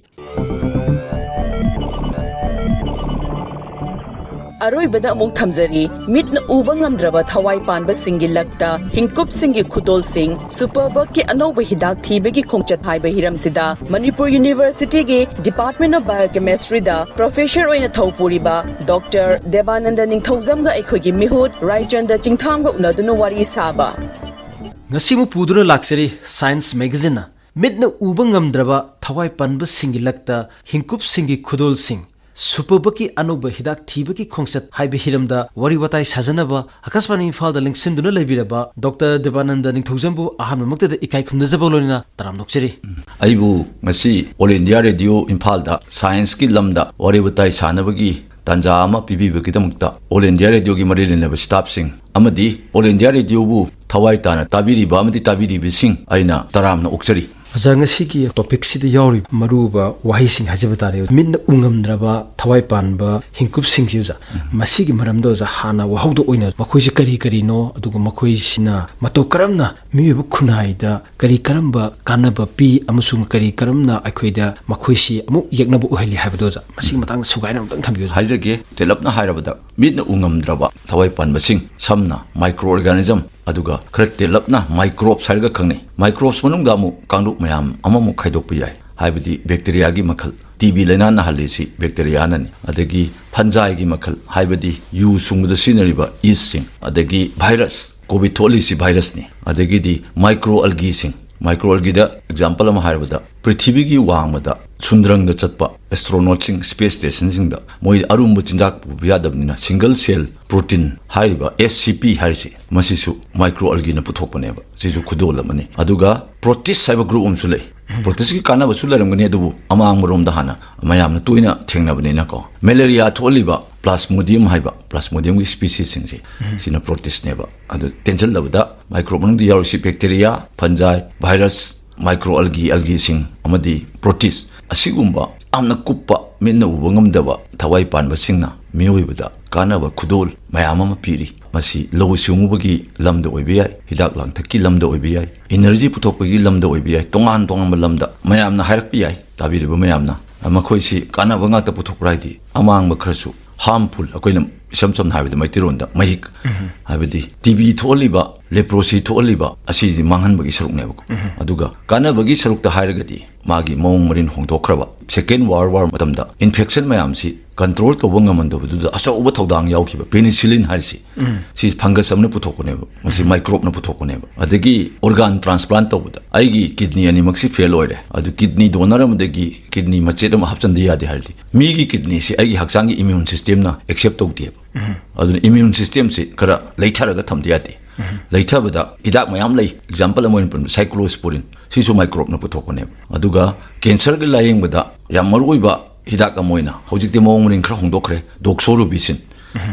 ꯑꯔꯣꯏꯕꯗ ꯑꯃꯨꯛ ꯊꯝꯖꯔꯤ, ꯃꯤꯠꯅ ꯎꯕ ꯉꯝꯗ꯭ꯔꯕ ꯊꯋꯥꯏ ꯄꯥꯟꯕꯁꯤꯡꯒꯤ ꯂꯛꯇ ꯍꯤꯡꯀꯨꯞꯁꯤꯡꯒꯤ ꯈꯨꯗꯣꯜꯁꯤꯡ, ꯁꯨꯄꯔꯕꯛꯀꯤ ꯑꯅꯧꯕ ꯍꯤꯗꯥꯛ ꯊꯤꯕꯒꯤ ꯈꯣꯡꯆꯠ ꯍꯥꯏꯕ ꯍꯤꯔꯝꯁꯤꯗ ꯃꯅꯤꯄꯨꯔ ꯌꯨꯅꯤꯚꯔꯁꯤꯇꯤꯒꯤ Department of Biochemistryꯗ professor ꯑꯣꯏꯅ ꯊꯧ ꯄꯨꯔꯤꯕ ꯗꯣꯛꯇꯔ ꯗꯦꯕꯥꯅꯟꯗ ꯅꯤꯡꯊꯧꯖꯝꯒ ꯑꯩꯈꯣꯏꯒꯤ ꯃꯤꯍꯨꯠ ꯔꯥꯏꯆꯟꯗ ꯆꯤꯡꯊꯥꯝꯒ ꯎꯅꯗꯨꯅ ꯋꯥꯔꯤ ꯁꯥꯕ꯫ ꯉꯁꯤ ꯑꯃꯨꯛ ꯄꯨꯗꯨꯅ ꯂꯥꯛꯆꯔꯤ Science magazineꯅ ꯃꯤꯠꯅ ꯎꯕ ꯉꯝꯗ꯭ꯔꯕ ꯊꯋꯥꯏ ꯄꯥꯟꯕꯁꯤꯡꯒꯤ ꯂꯛꯇ ꯍꯤꯡꯀꯨꯞꯁꯤꯡꯒꯤ ꯈꯨꯗꯣꯜꯁꯤꯡ, ꯁꯨꯄꯔꯕꯛꯀꯤ ꯑꯅꯧꯕ ꯍꯤꯗꯥꯛ ꯊꯤꯕꯒꯤ ꯈꯣꯡꯆꯠ ꯍꯥꯏꯕ ꯍꯤꯔꯝꯗ ꯋꯥꯔꯤ ꯋꯥꯇꯥꯏ ꯁꯥꯖꯅꯕ ꯑꯀꯥꯁꯕꯥꯅꯤ ꯏꯝꯐꯥꯜꯗ ꯂꯦꯡꯁꯤꯟꯗꯨꯅ ꯂꯩꯕꯤꯔꯕ ꯗꯣꯛꯇꯔ ꯗꯦꯕꯥꯅꯟꯗ ꯅꯤꯡꯊꯧꯖꯝꯕꯨ ꯑꯍꯥꯟꯕꯃꯛꯇꯗ ꯏꯀꯥꯏ ꯈꯨꯝꯅꯖꯕ ꯂꯣꯏꯅꯅ ꯇꯔꯥꯝꯅ ꯑꯣꯛꯆꯔꯤ꯫ ꯑꯩꯕꯨ ꯉꯁꯤ All India Radio ꯏꯝꯐꯥꯜꯗ scienceꯀꯤ ꯂꯝꯗ ꯋꯥꯔꯤ ꯋꯥꯇꯥꯏ ꯁꯥꯟꯅꯕꯒꯤ ꯇꯥꯟꯖꯥ ꯑꯃ ꯄꯤꯕꯤꯕꯒꯤꯗꯃꯛꯇ All India Radioꯒꯤ ꯃꯔꯤ ꯂꯩꯅꯕ staffꯁꯤꯡ ꯑꯃꯗꯤ All India Radioꯕꯨ ꯊꯋꯥꯏ ꯇꯥꯅ ꯇꯥꯕꯤꯔꯤꯕ ꯑꯃꯗꯤ ꯇꯥꯕꯤꯔꯤꯕꯁꯤꯡ ꯑꯩꯅ ꯇꯔꯥꯝꯅ ꯑꯣꯛꯆꯔꯤ꯫ ꯑꯣꯖꯥ, ꯉꯁꯤꯒꯤ topicꯁꯤꯗ ꯌꯥꯎꯔꯤꯕ ꯃꯔꯨꯑꯣꯏꯕ ꯋꯥꯍꯩꯁꯤꯡ ꯍꯥꯏꯖꯕ ꯇꯥꯔꯦ, ꯃꯤꯠꯅ ꯎ ꯉꯝꯗ꯭ꯔꯕ ꯊꯋꯥꯏ ꯄꯥꯟꯕ ꯍꯤꯡꯀꯨꯞꯁꯤꯡꯁꯤ, ꯑꯣꯖꯥ, ꯃꯁꯤꯒꯤ ꯃꯔꯝꯗ, ꯑꯣꯖꯥ, ꯍꯥꯟꯅ ꯋꯥꯍꯧꯗꯣꯛ ꯑꯣꯏꯅ ꯃꯈꯣꯏꯁꯦ ꯀꯔꯤ ꯀꯔꯤꯅꯣ, ꯑꯗꯨꯒ ꯃꯈꯣꯏꯁꯤꯅ ꯃꯇꯧ ꯀꯔꯝꯅ ꯃꯤꯑꯣꯏꯕ ꯈꯨꯟꯅꯥꯏꯗ ꯀꯔꯤ ꯀꯔꯝꯕ ꯀꯥꯟꯅꯕ ꯄꯤ ꯑꯃꯁꯨꯡ ꯀꯔꯤ ꯀꯔꯝꯅ ꯑꯩꯈꯣꯏꯗ ꯃꯈꯣꯏꯁꯤ ꯑꯃꯨꯛ ꯌꯦꯛꯅꯕ ꯑꯣꯏꯍꯜꯂꯤ ꯍꯥꯏꯕꯗꯣ, ꯑꯣꯖꯥ, ꯃꯁꯤꯒꯤ ꯃꯇꯥꯡꯗ ꯁꯨꯒꯥꯏꯅ ꯑꯃꯨꯛꯇꯪ ꯊꯝꯕꯤꯌꯨ, ꯑꯣꯖꯥ꯫ ꯍꯥꯏꯖꯒꯦ, ꯇꯦꯜꯂꯞꯅ ꯍꯥꯏꯔꯕꯗ, ꯃꯤꯠꯅ ꯎ ꯉꯝꯗ꯭ꯔꯕ ꯊꯋꯥꯏ ꯄꯥꯟꯕꯁꯤꯡ, ꯁꯝꯅ micro organism, ꯑꯗꯨꯒ ꯈꯔ ꯇꯦꯜꯂꯞꯅ microbes ꯍꯥꯏꯔꯒ ꯈꯪꯅꯩ꯫ Microbes ꯃꯅꯨꯡꯗ ꯑꯃꯨꯛ ꯀꯥꯡꯂꯨꯞ ꯃꯌꯥꯝ ꯑꯃꯃꯨꯛ ꯈꯥꯏꯗꯣꯛꯄ ꯌꯥꯏ, ꯍꯥꯏꯕꯗꯤ bacteriaꯒꯤ ꯃꯈꯜ, TB ꯂꯥꯏꯅꯥ ꯅꯥꯍꯜꯂꯤꯁꯤ bacteriaꯅꯅꯤ꯫ ꯑꯗꯒꯤ fungiꯒꯤ ꯃꯈꯜ, ꯍꯥꯏꯕꯗꯤ ꯌꯨ ꯁꯨꯡꯕꯗ ꯁꯤꯖꯤꯟꯅꯔꯤꯕ yeastꯁꯤꯡ, ꯑꯗꯒꯤ virus, COVID ꯊꯣꯛꯍꯜꯂꯤꯁꯤ virusꯅꯤ꯫ ꯑꯗꯒꯤꯗꯤ micro algaeꯁꯤꯡ, micro algaeꯗ example ꯑꯃ ꯍꯥꯏꯔꯕꯗ, ꯄ꯭ꯔꯤꯊꯤꯕꯤꯒꯤ ꯋꯥꯡꯃꯗ ꯁꯨꯟꯗ꯭ꯔꯪꯗ ꯆꯠꯄ astronautꯁꯤꯡ, space stationꯁꯤꯡꯗ ꯃꯣꯏ ꯑꯔꯨꯝꯕ ꯆꯤꯟꯖꯥꯛ ꯄꯨꯕ ꯌꯥꯗꯕꯅꯤꯅ, single cell protein ꯍꯥꯏꯔꯤꯕ, SCP ꯍꯥꯏꯔꯤꯁꯤ, ꯃꯁꯤꯁꯨ micro algaeꯅ ꯄꯨꯊꯣꯛꯄꯅꯦꯕ꯫ ꯁꯤꯁꯨ ꯈꯨꯗꯣꯜ ꯑꯃꯅꯤ꯫ ꯑꯗꯨꯒ protist ꯍꯥꯏꯕ group ꯑꯃꯁꯨ ꯂꯩ꯫ Protistꯀꯤ ꯀꯥꯟꯅꯕꯁꯨ ꯂꯩꯔꯝꯒꯅꯤ, ꯑꯗꯨꯕꯨ ꯑꯃꯥꯡꯕꯔꯣꯝꯗ ꯍꯥꯟꯅ ꯃꯌꯥꯝꯅ ꯇꯣꯏꯅ ꯊꯦꯡꯅꯕꯅꯤꯅꯀꯣ, malaria ꯊꯣꯛꯍꯜꯂꯤꯕ Plasmodium ꯍꯥꯏꯕ, Plasmodiumꯒꯤ speciesꯁꯤꯡꯁꯦ, ꯁꯤꯅ protistꯅꯦꯕ꯫ ꯑꯗꯨ ꯇꯦꯟꯁꯤꯜꯂꯕꯗ, microbe ꯃꯅꯨꯡꯗ ꯌꯥꯎꯔꯤꯁꯤ bacteria, fungi, virus, micro algae, algaeꯁꯤꯡ ꯑꯃꯗꯤ protist, ꯑꯁꯤꯒꯨꯝꯕ ꯌꯥꯝꯅ ꯀꯨꯞꯄ, ꯃꯤꯠꯅ ꯎꯕ ꯉꯝꯗꯕ ꯊꯋꯥꯏ ꯄꯥꯟꯕꯁꯤꯡꯅ ꯃꯤꯑꯣꯏꯕꯗ ꯀꯥꯟꯅꯕ ꯈꯨꯗꯣꯜ ꯃꯌꯥꯝ ꯑꯃ ꯄꯤꯔꯤ꯫ ꯃꯁꯤ ꯂꯧꯎ ꯁꯤꯡꯎꯕꯒꯤ ꯂꯝꯗ ꯑꯣꯏꯕ ꯌꯥꯏ, ꯍꯤꯗꯥꯛ ꯂꯥꯡꯊꯛꯀꯤ ꯂꯝꯗ ꯑꯣꯏꯕ ꯌꯥꯏ, energy ꯄꯨꯊꯣꯛꯄꯒꯤ ꯂꯝꯗ ꯑꯣꯏꯕ ꯌꯥꯏ, ꯇꯣꯉꯥꯟ ꯇꯣꯉꯥꯟꯕ ꯂꯝꯗ꯫ ꯃꯌꯥꯝꯅ ꯍꯥꯏꯔꯛꯄ ꯌꯥꯏ, ꯇꯥꯕꯤꯔꯤꯕ ꯃꯌꯥꯝꯅ, ꯃꯈꯣꯏꯁꯤ ꯀꯥꯟꯅꯕ ꯉꯥꯛꯇ ꯄꯨꯊꯣꯛꯄ꯭ꯔꯥ ꯍꯥꯏꯗꯤ, ꯑꯃꯥꯡꯕ ꯈꯔꯁꯨ, harmful, ꯑꯩꯈꯣꯏꯅ ꯏꯁꯝ ꯁꯝꯅ ꯍꯥꯏꯔꯕꯗ ꯃꯩꯇꯩꯔꯣꯟꯗ ꯃꯍꯤꯛ, ꯍꯥꯏꯕꯗꯤ ꯇꯤ ꯕꯤ ꯊꯣꯛꯍꯜꯂꯤꯕ, ꯂꯦꯄ꯭ꯔꯣꯁꯤ ꯊꯣꯛꯍꯜꯂꯤꯕ ꯑꯁꯤꯁꯤ ꯃꯥꯡꯍꯟꯕꯒꯤ ꯁꯔꯨꯛꯅꯦꯕꯀꯣ꯫ ꯑꯗꯨꯒ ꯀꯥꯟꯅꯕꯒꯤ ꯁꯔꯨꯛꯇ ꯍꯥꯏꯔꯒꯗꯤ ꯃꯥꯒꯤ ꯃꯑꯣꯡ ꯃꯔꯤꯟ ꯍꯣꯡꯗꯣꯛꯈ꯭ꯔꯕ, ꯁꯦꯀꯦꯟ ꯋꯥꯔꯜ ꯋꯥꯔ ꯃꯇꯝꯗ ꯏꯟꯐꯦꯛꯁꯟ ꯃꯌꯥꯝꯁꯤ ꯀꯟꯇ꯭ꯔꯣꯜ ꯇꯧꯕ ꯉꯝꯍꯟꯗꯕꯗꯨꯗ ꯑꯆꯧꯕ ꯊꯧꯗꯥꯡ ꯌꯥꯎꯈꯤꯕ ꯄꯦꯅꯤꯁꯤꯂꯤꯟ ꯍꯥꯏꯔꯤꯁꯤ, ꯁꯤ ꯐꯪꯒꯁ ꯑꯃꯅ ꯄꯨꯊꯣꯛꯄꯅꯦꯕ, ꯃꯁꯤ ꯃꯥꯏꯀ꯭ꯔꯣꯞꯅ ꯄꯨꯊꯣꯛꯄꯅꯦꯕ꯫ ꯑꯗꯒꯤ ꯑꯣꯔꯒꯥꯟ ꯇ꯭ꯔꯥꯟꯁꯄ꯭ꯂꯥꯟ ꯇꯧꯕꯗ ꯑꯩꯒꯤ ꯀꯤꯗꯅꯤ ꯑꯅꯤꯃꯛꯁꯤ ꯐꯦꯜ ꯑꯣꯏꯔꯦ, ꯑꯗꯨ ꯀꯤꯗꯅꯤ ꯗꯣꯅꯔ ꯑꯃꯗꯒꯤ ꯀꯤꯗꯅꯤ ꯃꯆꯦꯠ ꯑꯃ ꯍꯥꯞꯆꯤꯟꯗ ꯌꯥꯗꯦ ꯍꯥꯏꯔꯗꯤ ꯃꯤꯒꯤ ꯀꯤꯗꯅꯤꯁꯤ ꯑꯩꯒꯤ ꯍꯛꯆꯥꯡꯒꯤ ꯏꯃ꯭ꯌꯨꯟ ꯁꯤꯁꯇꯦꯝꯅ ꯑꯦꯛꯁꯦꯞ ꯇꯧꯗꯦꯕ꯫ ꯑꯗꯨꯅ ꯏꯃ꯭ꯌꯨꯟ ꯁꯤꯁꯇꯦꯝꯁꯤ ꯈꯔ ꯂꯩꯊꯔꯒ ꯊꯝꯗ ꯌꯥꯗꯦ꯫ ꯂꯩꯊꯕꯗ ꯍꯤꯗꯥꯛ ꯃꯌꯥꯝ ꯂꯩ, ꯑꯦꯛꯖꯥꯝꯄꯜ ꯑꯃ ꯑꯣꯏꯅ ꯄꯟꯕꯗ ꯁꯥꯏꯀ꯭ꯂꯣꯁꯄꯣꯔꯤꯟ, ꯁꯤꯁꯨ ꯃꯥꯏꯀ꯭ꯔꯣꯞꯅ ꯄꯨꯊꯣꯛꯄꯅꯦꯕ꯫ ꯑꯗꯨꯒ ꯀꯦꯟꯁꯔꯒꯤ ꯂꯥꯌꯦꯡꯕꯗ ꯌꯥꯝ ꯃꯔꯨ ꯑꯣꯏꯕ ꯍꯤꯗꯥꯛ ꯑꯃ ꯑꯣꯏꯅ ꯍꯧꯖꯤꯛꯇꯤ ꯃꯑꯣꯡ ꯃꯔꯤꯟ ꯈꯔ ꯍꯣꯡꯗꯣꯛꯈ꯭ꯔꯦ, ꯗꯣꯛꯁꯣꯔꯨꯕꯤꯁꯤꯟ꯫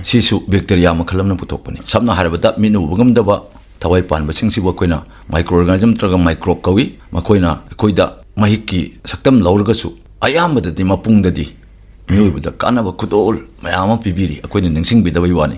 ꯁꯤꯁꯨ ꯕꯦꯛꯇꯦꯔꯤꯌꯥ ꯃꯈꯜ ꯑꯃꯅ ꯄꯨꯊꯣꯛꯄꯅꯤ꯫ ꯁꯝꯅ ꯍꯥꯏꯔꯕꯗ ꯃꯤꯠꯅ ꯎꯕ ꯉꯝꯗꯕ ꯊꯋꯥꯏ ꯄꯥꯟꯕꯁꯤꯡꯁꯤꯕꯨ ꯑꯩꯈꯣꯏꯅ ꯃꯥꯏꯀ꯭ꯔꯣ ꯑꯣꯔꯒꯥꯅꯤꯖꯝ ꯅꯠꯇ꯭ꯔꯒ ꯃꯥꯏꯀ꯭ꯔꯣꯕ ꯀꯧꯏ꯫ ꯃꯈꯣꯏꯅ ꯑꯩꯈꯣꯏꯗ ꯃꯍꯤꯛꯀꯤ ꯁꯛꯇꯝ ꯂꯧꯔꯒꯁꯨ ꯑꯌꯥꯝꯕꯗꯗꯤ ꯃꯄꯨꯡꯗꯗꯤ ꯃꯤꯑꯣꯏꯕꯗ ꯀꯥꯟꯅꯕ ꯈꯨꯗꯣꯜ ꯃꯌꯥꯝ ꯑꯃ ꯄꯤꯕꯤꯔꯤ, ꯑꯩꯈꯣꯏꯅ ꯅꯤꯡꯁꯤꯡꯕꯤꯗꯕꯩ ꯋꯥꯅꯤ꯫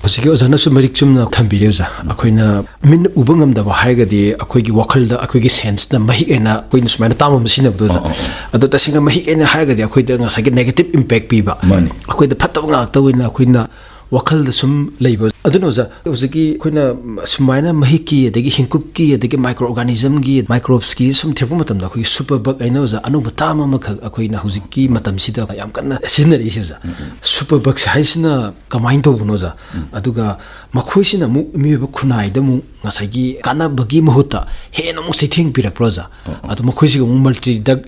ꯍꯧꯖꯤꯛꯀꯤ ꯑꯣꯖꯥꯅꯁꯨ ꯃꯔꯤꯛ ꯆꯨꯝꯅ ꯊꯝꯕꯤꯔꯦ ꯑꯣꯖꯥ꯫ ꯑꯩꯈꯣꯏꯅ ꯃꯤꯠꯅ ꯎꯕ ꯉꯝꯗꯕ ꯍꯥꯏꯔꯒꯗꯤ ꯑꯩꯈꯣꯏꯒꯤ ꯋꯥꯈꯜꯗ ꯑꯩꯈꯣꯏꯒꯤ ꯁꯦꯟꯁꯅ ꯃꯍꯤꯛ ꯍꯥꯏꯅ ꯑꯩꯈꯣꯏꯅ ꯁꯨꯃꯥꯏꯅ ꯇꯥꯝ ꯑꯃ ꯁꯤꯖꯤꯟꯅꯕꯗꯣ ꯑꯣꯖꯥ꯫ ꯑꯣ, ꯑꯣ, ꯑꯣ꯫ ꯑꯗꯣ ꯇꯁꯦꯡꯅ ꯃꯍꯤꯛ ꯍꯥꯏꯅ ꯍꯥꯏꯔꯒꯗꯤ ꯑꯩꯈꯣꯏꯗ ꯉꯁꯥꯏꯒꯤ ꯅꯦꯒꯦꯇꯤꯞ ꯏꯝꯄꯦꯛ ꯄꯤꯕ, ꯃꯥꯅꯤ꯫ ꯑꯩꯈꯣꯏꯗ ꯐꯠꯇꯕ ꯉꯥꯛꯇ ꯑꯣꯏꯅ ꯑꯩꯈꯣꯏꯅ ꯋꯥꯈꯜꯗ ꯁꯨꯝ ꯂꯩꯕ꯫ ꯑꯗꯨꯅ ꯑꯣꯖꯥ, ꯍꯧꯖꯤꯛꯀꯤ ꯑꯩꯈꯣꯏꯅ ꯁꯨꯃꯥꯏꯅ ꯃꯍꯤꯛꯀꯤ ꯑꯗꯒꯤ ꯍꯤꯡꯀꯨꯞꯀꯤ ꯑꯗꯒꯤ ꯃꯥꯏꯀ꯭ꯔꯣ ꯑꯣꯔꯒꯥꯅꯤꯖꯝꯒꯤ ꯃꯥꯏꯀ꯭ꯔꯣꯕꯁꯀꯤ ꯁꯨꯝ ꯊꯤꯔꯛꯄ ꯃꯇꯝꯗ ꯑꯩꯈꯣꯏꯒꯤ ꯁꯨꯄꯔ ꯕꯛ ꯍꯥꯏꯅ ꯑꯣꯖꯥ ꯑꯅꯧꯕ ꯇꯥꯝ ꯑꯃꯈꯛ ꯑꯩꯈꯣꯏꯅ ꯍꯧꯖꯤꯛꯀꯤ ꯃꯇꯝꯁꯤꯗ ꯌꯥꯝ ꯀꯟꯅ ꯁꯤꯖꯤꯟꯅꯔꯛꯏꯁꯦ ꯑꯣꯖꯥ꯫ ꯁꯨꯄꯔ ꯕꯛꯁ ꯍꯥꯏꯁꯤꯅ ꯀꯃꯥꯏꯅ ꯇꯧꯕꯅꯣ ꯑꯣꯖꯥ? ꯑꯗꯨꯒ ꯃꯈꯣꯏꯁꯤꯅ ꯑꯃꯨꯛ ꯃꯤꯑꯣꯏꯕ ꯈꯨꯟꯅꯥꯏꯗ ꯑꯃꯨꯛ ꯉꯁꯥꯏꯒꯤ ꯀꯥꯟꯅꯕꯒꯤ ꯃꯍꯨꯠꯇ ꯍꯦꯟꯅ ꯑꯃꯨꯛ ꯆꯩꯊꯦꯡ ꯄꯤꯔꯛꯄ꯭ꯔꯣ ꯑꯣꯖꯥ? ꯑꯗꯣ ꯃꯈꯣꯏꯁꯤꯒ ꯑꯃꯨꯛ ꯃꯜꯇꯤ ꯗ꯭ꯔꯒ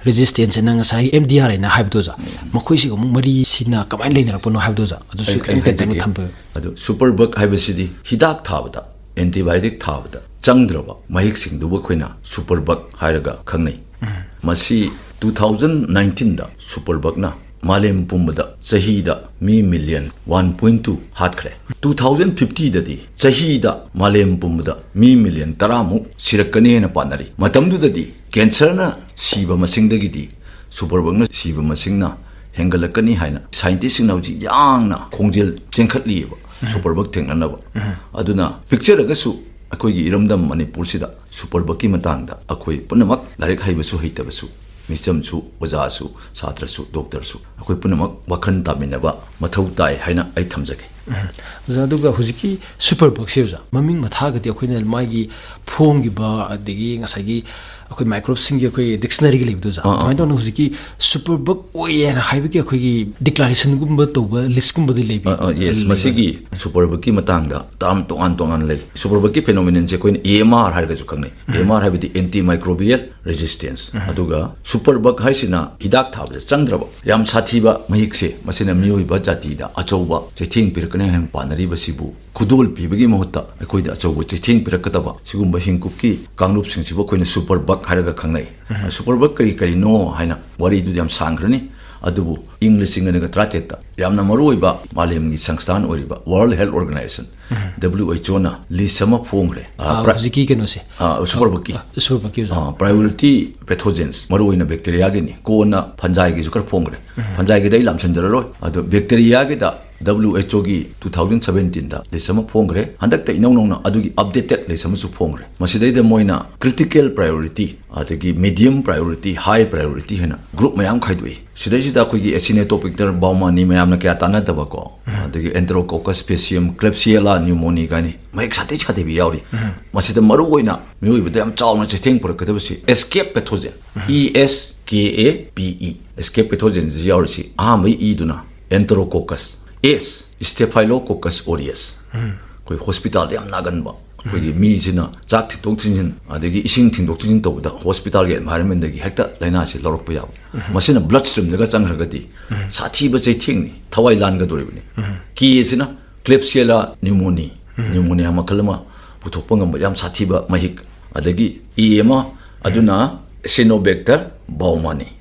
ꯔꯦꯖꯤꯁꯇꯦꯟꯁ ꯍꯥꯏꯅ ꯉꯁꯥꯏ ꯑꯦꯝ ꯗꯤ ꯑꯥꯔ ꯍꯥꯏꯅ ꯍꯥꯏꯕꯗꯣ ꯑꯣꯖꯥ, ꯃꯈꯣꯏꯁꯤꯒ ꯑꯃꯨꯛ ꯃꯔꯤꯁꯤꯅ ꯀꯃꯥꯏꯅ ꯂꯩꯅꯔꯛꯄꯅꯣ ꯍꯥꯏꯕꯗꯣ ꯑꯣꯖꯥ, ꯑꯗꯨꯁꯨ ꯑꯩ- ꯈꯤꯇꯪ ꯑꯩ ꯇꯦꯟꯇꯛꯅ ꯍꯥꯏꯖꯒꯦ꯫ ꯊꯝꯕꯤꯌꯨ꯫ ꯑꯗꯨ ꯁꯨꯄꯔ ꯕꯛ ꯍꯥꯏꯕꯁꯤꯗꯤ ꯍꯤꯗꯥꯛ ꯊꯥꯕꯗ, ꯑꯦꯟꯇꯤꯕꯥꯌꯣꯇꯤꯛ ꯊꯥꯕꯗ ꯆꯪꯗ꯭ꯔꯕ ꯃꯍꯤꯛꯁꯤꯡꯗꯨꯕꯨ ꯑꯩꯈꯣꯏꯅ ꯁꯨꯄꯔ ꯕꯛ ꯍꯥꯏꯔꯒ ꯈꯪꯅꯩ꯫ ꯃꯁꯤ ꯇꯨ ꯊꯥꯎꯖꯟ ꯅꯥꯏꯟꯇꯤꯟꯗ ꯁꯨꯄꯔ ꯕꯛꯅ ꯃꯥꯂꯦꯝ ꯄꯨꯝꯕꯗ ꯆꯍꯤꯗ ꯃꯤ ꯃꯤꯂꯤꯌꯟ ꯋꯥꯟ ꯄꯣꯏꯟ ꯇꯨ ꯍꯥꯠꯈ꯭ꯔꯦ꯫ ꯇꯨ ꯊꯥꯎꯖꯟ ꯐꯤꯐꯇꯤꯗꯗꯤ ꯆꯍꯤꯗ ꯃꯥꯂꯦꯝ ꯄꯨꯝꯕꯗ ꯃꯤ ꯃꯤꯂꯤꯌꯟ ꯇꯔꯥꯃꯨꯛ ꯁꯤꯔꯛꯀꯅꯤ ꯍꯥꯏꯅ ꯄꯥꯅꯔꯤ꯫ ꯃꯇꯝꯗꯨꯗꯗꯤ ꯀꯦꯟꯁꯔꯅ ꯁꯤꯕ ꯃꯁꯤꯡꯗꯒꯤꯗꯤ ꯁꯨꯄꯔ ꯕꯛꯅ ꯁꯤꯕ ꯃꯁꯤꯡꯅ ꯍꯦꯟꯒꯠꯂꯛꯀꯅꯤ ꯍꯥꯏꯅ ꯁꯥꯏꯟꯇꯤꯁꯁꯤꯡꯅ ꯍꯧꯖꯤꯛ ꯌꯥꯝꯅ ꯈꯣꯡꯖꯦꯜ ꯆꯦꯟꯈꯠꯂꯤꯑꯕ ꯁꯨꯄꯔ ꯕꯛ ꯊꯦꯡꯅꯅꯕ꯫ ꯑꯗꯨꯅ ꯄꯤꯛꯆꯔꯒꯁꯨ ꯑꯩꯈꯣꯏꯒꯤ ꯏꯔꯝꯗꯝ ꯃꯅꯤꯄꯨꯔꯁꯤꯗ ꯁꯨꯄꯔ ꯕꯛꯀꯤ ꯃꯇꯥꯡꯗ ꯑꯩꯈꯣꯏ ꯄꯨꯝꯅꯃꯛ ꯂꯥꯏꯔꯤꯛ ꯍꯩꯕꯁꯨ ꯍꯩꯇꯕꯁꯨ ꯃꯤꯆꯝꯁꯨ, ꯑꯣꯖꯥꯁꯨ, ꯁꯥꯇ꯭ꯔꯁꯨ, ꯗꯣꯛꯇꯔꯁꯨ, ꯑꯩꯈꯣꯏ ꯄꯨꯝꯅꯃꯛ ꯋꯥꯈꯜ ꯇꯥꯃꯤꯟꯅꯕ ꯃꯊꯧ ꯇꯥꯏ ꯍꯥꯏꯅ ꯑꯩ ꯊꯝꯖꯒꯦ꯫ ꯑꯣꯖꯥ, ꯑꯗꯨꯒ ꯍꯧꯖꯤꯛꯀꯤ ꯁꯨꯄꯔ ꯕꯛꯁꯦ, ꯑꯣꯖꯥ, ꯃꯃꯤꯡ ꯃꯊꯥꯒꯗꯤ ꯑꯩꯈꯣꯏꯅ ꯃꯥꯒꯤ ꯐꯣꯡꯈꯤꯕ, ꯑꯗꯒꯤ ꯉꯁꯥꯏꯒꯤ ꯑꯩꯈꯣꯏ ꯃꯥꯏꯀ꯭ꯔꯣꯕꯁꯤꯡꯒꯤ ꯑꯩꯈꯣꯏ ꯗꯤꯛꯁꯅꯔꯤꯒ ꯂꯩꯕꯗꯣ, ꯑꯣꯖꯥ, ꯑꯥ, ꯑꯥ, ꯑꯗꯨꯃꯥꯏꯅ ꯇꯧꯅ ꯍꯧꯖꯤꯛꯀꯤ ꯁꯨꯄꯔ ꯕꯛ ꯑꯣꯏꯌꯦꯅ ꯍꯥꯏꯕꯒꯤ ꯑꯩꯈꯣꯏꯒꯤ ꯗꯤꯀ꯭ꯂꯥꯔꯦꯁꯟꯒꯨꯝꯕ ꯇꯧꯕ ꯂꯤꯁꯀꯨꯝꯕꯗꯤ ꯂꯩꯕꯤ? ꯑ, ꯑ, yes, ꯂꯩꯕ꯭ꯔꯥ? ꯃꯁꯤꯒꯤ ꯁꯨꯄꯔ ꯕꯛꯀꯤ ꯃꯇꯥꯡꯗ ꯇꯥꯝ ꯇꯣꯉꯥꯟ ꯇꯣꯉꯥꯟ ꯂꯩ꯫ ꯁꯨꯄꯔ ꯕꯛꯀꯤ ꯐꯦꯅꯣꯃꯤꯅꯟꯁꯦ ꯑꯩꯈꯣꯏꯅ ꯑꯦ ꯑꯦꯝ ꯑꯥꯔ ꯍꯥꯏꯔꯒꯁꯨ ꯈꯪꯅꯩ꯫ ꯑꯦ ꯑꯦꯝ ꯑꯥꯔ ꯍꯥꯏꯕꯗꯤ antimicrobial resistance꯫ ꯑꯗꯨꯒ ꯁꯨꯄꯔ ꯕꯛ ꯍꯥꯏꯁꯤꯅ ꯍꯤꯗꯥꯛ ꯊꯥꯕꯗ ꯆꯪꯗ꯭ꯔꯕ ꯌꯥꯝ ꯁꯥꯊꯤꯕ ꯃꯍꯤꯛꯁꯦ, ꯃꯁꯤꯅ ꯃꯤꯑꯣꯏꯕ ꯖꯥꯇꯤꯗ ꯑꯆꯧꯕ ꯆꯩꯊꯦꯡ ꯄꯤꯔꯛꯀꯅꯤ ꯍꯥꯏꯅ ꯄꯥꯅꯔꯤꯕꯁꯤꯕꯨ ꯈꯨꯗꯣꯜ ꯄꯤꯕꯒꯤ ꯃꯍꯨꯠꯇ ꯑꯩꯈꯣꯏꯗ ꯑꯆꯧꯕ ꯆꯩꯊꯦꯡ ꯄꯤꯔꯛꯀꯗꯕ ꯁꯤꯒꯨꯝꯕ ꯍꯤꯡꯀꯨꯞꯀꯤ ꯀꯥꯡꯂꯨꯞꯁꯤꯡꯁꯤꯕꯨ ꯑꯩꯈꯣꯏꯅ ꯁꯨꯄꯔ ꯕꯛ ꯍꯥꯏꯔꯒ ꯈꯪꯅꯩ꯫ ꯁꯨꯄꯔ ꯕꯛ ꯀꯔꯤ ꯀꯔꯤꯅꯣ ꯍꯥꯏꯅ ꯋꯥꯔꯤꯗꯨꯗꯤ ꯌꯥꯝ ꯁꯥꯡꯈ꯭ꯔꯅꯤ꯫ ꯑꯗꯨꯕꯨ ꯏꯪ ꯂꯤꯁꯤꯡ ꯑꯅꯤꯒ ꯇꯔꯥꯇꯔꯦꯠꯇ ꯌꯥꯝꯅ ꯃꯔꯨꯑꯣꯏꯕ ꯃꯥꯂꯦꯝꯒꯤ ꯁꯪꯁꯊꯥꯟ ꯑꯣꯏꯔꯤꯕ World Health Organization, W H O ꯅ ꯂꯤꯁ ꯑꯃ ꯐꯣꯡꯈ꯭ꯔꯦ꯫ ꯑ, ꯑꯥ, ꯄ꯭ꯔ- ꯍꯧꯖꯤꯛꯀꯤ ꯀꯩꯅꯣꯁꯦ, ꯑ, ꯁꯨꯄꯔ ꯕꯛꯀꯤ ꯑ, ꯁꯨꯄꯔ ꯕꯛꯀꯤ, ꯑꯣꯖꯥ꯫ ꯑ, priority pathogens, ꯃꯔꯨꯑꯣꯏꯅ ꯕꯦꯛꯇꯦꯔꯤꯌꯥꯒꯤꯅꯤ, ꯀꯣꯟꯅ ꯐꯟꯖꯥꯏꯒꯤꯁꯨ ꯈꯔ ꯐꯣꯡꯈ꯭ꯔꯦ꯫ ꯐꯟꯖꯥꯏꯒꯤꯗ ꯑꯩ ꯂꯥꯝꯁꯤꯟꯖꯔꯔꯣꯏ꯫ ꯑꯗꯣ ꯕꯦꯛꯇꯦꯔꯤꯌꯥꯒꯤꯗ W H O ꯒꯤ two thousand seventeen ꯗ ꯂꯤꯁ ꯑꯃ ꯐꯣꯡꯈ꯭ꯔꯦ꯫ ꯍꯟꯗꯛꯇ ꯏꯅꯧ ꯅꯧꯅ ꯑꯗꯨꯒꯤ ꯑꯞꯗꯦꯇꯦꯠ ꯂꯤꯁ ꯑꯃꯁꯨ ꯐꯣꯡꯈ꯭ꯔꯦ꯫ ꯃꯁꯤꯗꯩꯗ ꯃꯣꯏꯅ critical priority, ꯑꯗꯒꯤ medium priority, high priority ꯍꯥꯏꯅ ꯒ꯭ꯔꯨꯞ ꯃꯌꯥꯝ ꯈꯥꯏꯗꯣꯛꯏ꯫ ꯁꯤꯗꯩꯁꯤꯗ ꯑꯩꯈꯣꯏꯒꯤ Acinetobacter baumannii ꯃꯌꯥꯝꯅ ꯀꯌꯥ ꯇꯥꯟꯅꯗꯕꯀꯣ, ꯑꯗꯒꯤ Enterococcus faecaceum, Klebsiella pneumoniae ꯀꯥꯏꯅ ꯃꯍꯤꯛ ꯁꯥꯊꯤ ꯁꯥꯊꯤꯕ ꯌꯥꯎꯔꯤ꯫ ꯃꯁꯤꯗ ꯃꯔꯨꯑꯣꯏꯅ ꯃꯤꯑꯣꯏꯕꯗ ꯌꯥꯝ ꯆꯥꯎꯅ ꯆꯩꯊꯦꯡ ꯄꯨꯔꯛꯀꯗꯕꯁꯤ escape pathogen, E S K A P E, escape pathogen ꯁꯤ ꯌꯥꯎꯔꯤꯁꯤ꯫ ꯑꯍꯥꯟꯕꯒꯤ ꯏꯗꯨꯅ Enterococcus, S, Staphylococcus aureus, ꯑꯩꯈꯣꯏ ꯍꯣꯁꯄꯤꯇꯥꯜꯗ ꯌꯥꯝ ꯅꯥꯒꯟꯕ, ꯑꯩꯈꯣꯏꯒꯤ ꯃꯤꯁꯤꯅ ꯆꯥꯛ ꯊꯤꯟꯗꯣꯛ ꯊꯤꯟꯖꯤꯟ ꯑꯗꯒꯤ ꯏꯁꯤꯡ ꯊꯤꯟꯗꯣꯛ ꯊꯤꯟꯖꯤꯟ ꯇꯧꯕꯗ ꯍꯣꯁꯄꯤꯇꯥꯜꯒꯤ environment ꯇꯒꯤ ꯍꯦꯛꯇ ꯂꯥꯏꯅꯥꯁꯤ ꯂꯧꯔꯛꯄ ꯌꯥꯕ꯫ ꯃꯁꯤꯅ blood stream ꯗꯒ ꯆꯪꯈ꯭ꯔꯒꯗꯤ ꯁꯥꯊꯤꯕ ꯆꯩꯊꯦꯡꯅꯤ, ꯊꯋꯥꯏ ꯂꯥꯟꯒꯗꯧꯔꯤꯕꯅꯤ꯫ K ꯁꯤꯅ Klebsiella pneumoniae, pneumonia ꯃꯈꯜ ꯑꯃ ꯄꯨꯊꯣꯛꯄ ꯉꯝꯕ ꯌꯥꯝ ꯁꯥꯊꯤꯕ ꯃꯍꯤꯛ꯫ ꯑꯗꯒꯤ E ꯑꯃ, ꯑꯗꯨꯅ Acinetobacter baumannii꯫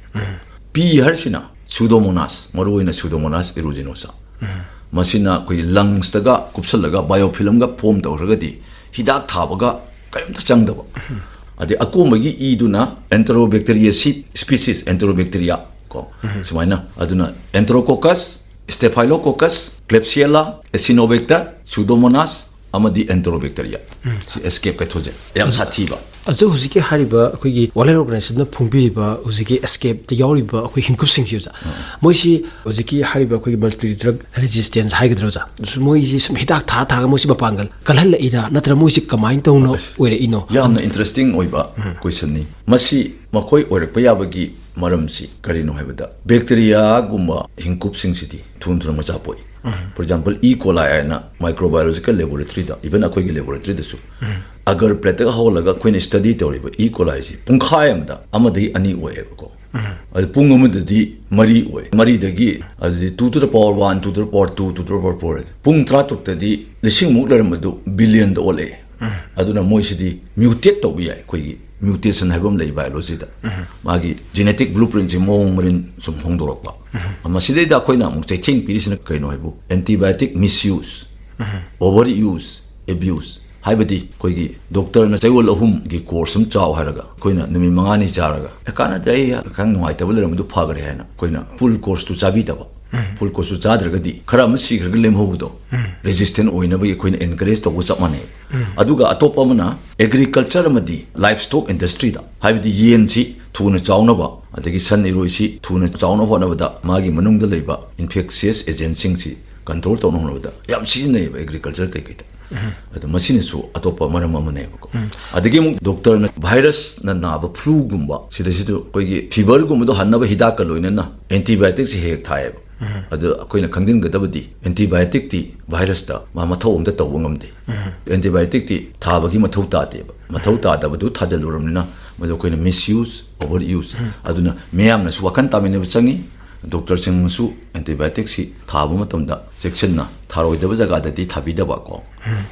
P ꯍꯥꯏꯔꯤꯁꯤꯅ Pseudomonas, ꯃꯔꯨꯑꯣꯏꯅ Pseudomonas aeruginosa꯫ ꯃꯁꯤꯅ ꯑꯩꯈꯣꯏꯒꯤ lungs ꯇꯒ ꯀꯨꯞꯁꯜꯂꯒ biofilm ꯒ form ꯇꯧꯈ꯭ꯔꯒꯗꯤ ꯍꯤꯗꯥꯛ ꯊꯥꯕꯒ ꯀꯔꯤꯝꯇ ꯆꯪꯗꯕ꯫ ꯑꯗꯩ ꯑꯀꯣꯟꯕꯒꯤ ꯏꯗꯨꯅ Enterobacteriaceae species, Enterobacteria ꯀꯣ, ꯁꯨꯃꯥꯏꯅ꯫ ꯑꯗꯨꯅ Enterococcus, Staphylococcus, Klebsiella, Acinetobacter, Pseudomonas ꯑꯃꯗꯤ Enterobacteria꯫ ꯁꯤ escape pathogen ꯌꯥꯝ ꯁꯥꯊꯤꯕ꯫ ꯑꯗꯨ ꯍꯧꯖꯤꯛꯀꯤ ꯍꯥꯏꯔꯤꯕ ꯑꯩꯈꯣꯏꯒꯤ ꯋꯥꯔꯜ ꯍꯦꯜꯊ ꯑꯣꯔꯒꯅꯥꯏꯖꯦꯁꯟꯅ ꯐꯣꯡꯕꯤꯔꯤꯕ ꯍꯧꯖꯤꯛꯀꯤ ꯑꯦꯁꯀꯦꯞꯇ ꯌꯥꯎꯔꯤꯕ ꯑꯩꯈꯣꯏ ꯍꯤꯡꯀꯨꯞꯁꯤꯡꯁꯤ ꯑꯣꯖꯥ, ꯃꯣꯏꯁꯤ ꯍꯧꯖꯤꯛꯀꯤ ꯍꯥꯏꯔꯤꯕ ꯑꯩꯈꯣꯏꯒꯤ ꯃꯜꯇꯤ ꯗ꯭ꯔꯒ ꯔꯦꯖꯤꯁꯇꯦꯟꯁ ꯍꯥꯏꯒꯗ꯭ꯔꯥ ꯑꯣꯖꯥ, ꯃꯣꯏꯁꯤ ꯁꯨꯝ ꯍꯤꯗꯥꯛ ꯊꯥ ꯊꯥꯔꯒ ꯃꯣꯏꯁꯤ ꯃꯄꯥꯡꯒꯜ ꯀꯜꯍꯜꯂꯛꯏꯔꯥ, ꯅꯠꯇ꯭ꯔꯒ ꯃꯣꯏꯁꯤ ꯀꯃꯥꯏꯅ ꯇꯧꯅ ꯑꯣꯏꯔꯛꯏꯅꯣ? ꯌꯥꯝꯅ ꯏꯟꯇꯔꯦꯁꯇꯤꯡ ꯑꯣꯏꯕ ꯀꯣꯏꯁꯟꯅꯤ꯫ ꯃꯁꯤ ꯃꯈꯣꯏ ꯑꯣꯏꯔꯛꯄ ꯌꯥꯕꯒꯤ ꯃꯔꯝꯁꯤ ꯀꯔꯤꯅꯣ ꯍꯥꯏꯕꯗ, ꯕꯦꯛꯇꯦꯔꯤꯌꯥꯒꯨꯝꯕ ꯍꯤꯡꯀꯨꯞꯁꯤꯡꯁꯤꯗꯤ ꯊꯨꯅ ꯊꯨꯅ ꯃꯆꯥ ꯄꯣꯛꯏ꯫ ꯐꯣꯔ ꯑꯦꯛꯖꯥꯝꯄꯜ, ꯏ ꯀꯣꯂꯥꯏ ꯍꯥꯏꯅ ꯃꯥꯏꯀ꯭ꯔꯣꯕꯥꯏꯑꯣꯂꯣꯖꯤꯀꯜ ꯂꯦꯕꯣꯔꯦꯇꯔꯤꯗ, ꯏꯚꯟ ꯑꯩꯈꯣꯏꯒꯤ ꯂꯦꯕꯣꯔꯦꯇꯔꯤꯗꯁꯨ ꯑꯒꯔ ꯄ꯭ꯂꯦꯠꯇꯒ ꯍꯧꯍꯜꯂꯒ ꯑꯩꯈꯣꯏꯅ ꯁ꯭ꯇꯗꯤ ꯇꯧꯔꯤꯕ ꯏ ꯀꯣꯂꯥꯏꯁꯤ ꯄꯨꯡꯈꯥꯏ ꯑꯃꯗ ꯑꯃꯗꯒꯤ ꯑꯅꯤ ꯑꯣꯏꯌꯦꯕꯀꯣ꯫ ꯑꯗꯨ ꯄꯨꯡ ꯑꯃꯗꯗꯤ ꯃꯔꯤ ꯑꯣꯏ, ꯃꯔꯤꯗꯒꯤ ꯑꯗꯨꯗꯤ two to the power one, two to the power two, two to the power four, ꯄꯨꯡ ꯇꯔꯥꯇꯔꯨꯛꯇꯗꯤ ꯂꯤꯁꯤꯡꯃꯨꯛ ꯂꯩꯔꯝꯕꯗꯨ ꯕꯤꯂꯤꯌꯟꯗ ꯑꯣꯜꯂꯛꯑꯦ꯫ ꯑꯗꯨꯅ ꯃꯣꯏꯁꯤꯗꯤ ꯃ꯭ꯌꯨꯇꯦꯠ ꯇꯧꯕ ꯌꯥꯏ꯫ ꯑꯩꯈꯣꯏꯒꯤ ꯃ꯭ꯌꯨꯇꯦꯁꯟ ꯍꯥꯏꯕ ꯑꯃ ꯂꯩ ꯕꯥꯏꯑꯣꯂꯣꯖꯤꯗ, ꯃꯥꯒꯤ ꯖꯦꯅꯦꯇꯤꯛ ꯕ꯭ꯂꯨ ꯄ꯭ꯔꯤꯟꯁꯦ ꯃꯑꯣꯡ ꯃꯔꯤꯟ ꯁꯨꯝ ꯍꯣꯡꯗꯣꯔꯛꯄ꯫ ꯃꯁꯤꯗꯩꯗ ꯑꯩꯈꯣꯏꯅ ꯑꯃꯨꯛ ꯆꯩꯊꯦꯡ ꯄꯤꯔꯤꯁꯤꯅ ꯀꯩꯅꯣ ꯍꯥꯏꯕꯨ, ꯑꯦꯟꯇꯤꯕꯥꯏꯑꯣꯇꯤꯛ ꯃꯤꯁꯌꯨꯁ, ꯑꯣꯚꯔ ꯌꯨꯁ, ꯑꯦꯕ꯭ꯌꯨꯁ ꯍꯥꯏꯕꯗꯤ ꯑꯩꯈꯣꯏꯒꯤ ꯗꯣꯛꯇꯔꯅ ꯆꯌꯣꯜ ꯑꯍꯨꯝꯒꯤ ꯀꯣꯔꯁ ꯑꯃ ꯆꯥꯎ ꯍꯥꯏꯔꯒ ꯑꯩꯈꯣꯏꯅ ꯅꯨꯃꯤꯠ ꯃꯉꯥꯅꯤ ꯆꯥꯔꯒ, "ꯑꯦ, ꯀꯥꯟꯅꯗ꯭ꯔꯦ, ꯑꯩ ꯍꯛꯆꯥꯡ ꯅꯨꯡꯉꯥꯏꯇꯕ ꯂꯩꯔꯝꯕꯗꯨ ꯐꯈ꯭ꯔꯦ" ꯍꯥꯏꯅ ꯑꯩꯈꯣꯏꯅ ꯐꯨꯜ ꯀꯣꯔꯁꯇꯨ ꯆꯥꯕꯤꯗꯕ꯫ ꯐꯨꯜ ꯀꯣꯔꯁꯇꯨ ꯆꯥꯗ꯭ꯔꯒꯗꯤ ꯈꯔ ꯑꯃ ꯁꯤꯈ꯭ꯔꯒ ꯂꯦꯝꯍꯧꯕꯗꯣ, ꯔꯦꯖꯤꯁꯇꯦꯟ ꯑꯣꯏꯅꯕꯒꯤ ꯑꯩꯈꯣꯏꯅ ꯑꯦꯟꯀꯔꯦꯖ ꯇꯧꯕ ꯆꯞ ꯃꯥꯟꯅꯩ꯫ ꯑꯗꯨꯒ ꯑꯇꯣꯞꯄ ꯑꯃꯅ ꯑꯦꯒ꯭ꯔꯤꯀꯜꯆꯔ ꯑꯃꯗꯤ ꯂꯥꯏꯐ ꯁ꯭ꯇꯣꯛ ꯏꯟꯗꯁꯇ꯭ꯔꯤꯗ, ꯍꯥꯏꯕꯗꯤ ꯌꯦꯟꯁꯤ ꯊꯨꯅ ꯆꯥꯎꯅꯕ ꯑꯗꯒꯤ ꯁꯟ ꯏꯔꯣꯏꯁꯤ ꯊꯨꯅ ꯆꯥꯎꯅꯕ ꯍꯣꯠꯅꯕꯗ ꯃꯥꯒꯤ ꯃꯅꯨꯡꯗ ꯂꯩꯕ ꯏꯟꯐꯦꯛꯁꯤꯌꯁ ꯑꯦꯖꯦꯟꯁꯤꯡꯁꯤ ꯀꯟꯇ꯭ꯔꯣꯜ ꯇꯧꯅꯕ ꯍꯣꯠꯅꯕꯗ ꯌꯥꯝ ꯁꯤꯖꯤꯟꯅꯩꯌꯦꯕ ꯑꯦꯒ꯭ꯔꯤꯀꯜꯆꯔ ꯀꯩꯀꯩꯗ꯫ ꯑꯗꯣ ꯃꯁꯤꯅꯁꯨ ꯑꯇꯣꯞꯄ ꯃꯔꯝ ꯑꯃꯅꯦꯕꯀꯣ꯫ ꯑꯗꯒꯤ ꯑꯃꯨꯛ ꯗꯣꯛꯇꯔꯅ ꯚꯥꯏꯔꯁꯅ ꯅꯥꯕ ꯐ꯭ꯂꯨꯒꯨꯝꯕ ꯁꯤꯗꯩꯁꯤꯗ ꯑꯩꯈꯣꯏꯒꯤ ꯐꯤꯚꯔꯒꯨꯝꯕꯗꯣ ꯍꯟꯅꯕ ꯍꯤꯗꯥꯛꯀ ꯂꯣꯏꯅꯅ ꯑꯦꯟꯇꯤꯕꯥꯏꯑꯣꯇꯤꯛꯁꯤ ꯍꯦꯛ ꯍꯦꯛ ꯊꯥꯏꯌꯦꯕ꯫ ꯑꯗꯣ ꯑꯩꯈꯣꯏꯅ ꯈꯪꯖꯤꯟꯒꯗꯕꯗꯤ, ꯑꯦꯟꯇꯤꯕꯥꯏꯑꯣꯇꯤꯛꯇꯤ ꯚꯥꯏꯔꯁꯇ ꯃꯥ ꯃꯊꯧ ꯑꯝꯇ ꯇꯧꯕ ꯉꯝꯗꯦ꯫ ꯑꯦꯟꯇꯤꯕꯥꯏꯑꯣꯇꯤꯛꯇꯤ ꯊꯥꯕꯒꯤ ꯃꯊꯧ ꯇꯥꯗꯦꯕ꯫ ꯃꯊꯧ ꯇꯥꯗꯕꯗꯨ ꯊꯥꯖꯤꯜꯂꯨꯔꯕꯅꯤꯅ ꯃꯗꯨ ꯑꯩꯈꯣꯏꯅ ꯃꯤꯁꯌꯨꯁ, ꯑꯣꯚꯔ ꯌꯨꯁ꯫ ꯑꯗꯨꯅ ꯃꯤꯌꯥꯝꯅꯁꯨ ꯋꯥꯈꯜ ꯇꯥꯃꯤꯟꯅꯕ ꯆꯪꯉꯤ꯫ ꯗꯣꯛꯇꯔꯁꯤꯡꯅꯁꯨ ꯑꯦꯟꯇꯤꯕꯥꯏꯑꯣꯇꯤꯛꯁꯤ ꯊꯥꯕ ꯃꯇꯝꯗ ꯆꯦꯛꯁꯤꯟꯅ, ꯊꯥꯔꯣꯏꯗꯕ ꯖꯒꯥꯗꯗꯤ ꯊꯥꯕꯤꯗꯕ ꯀꯣ꯫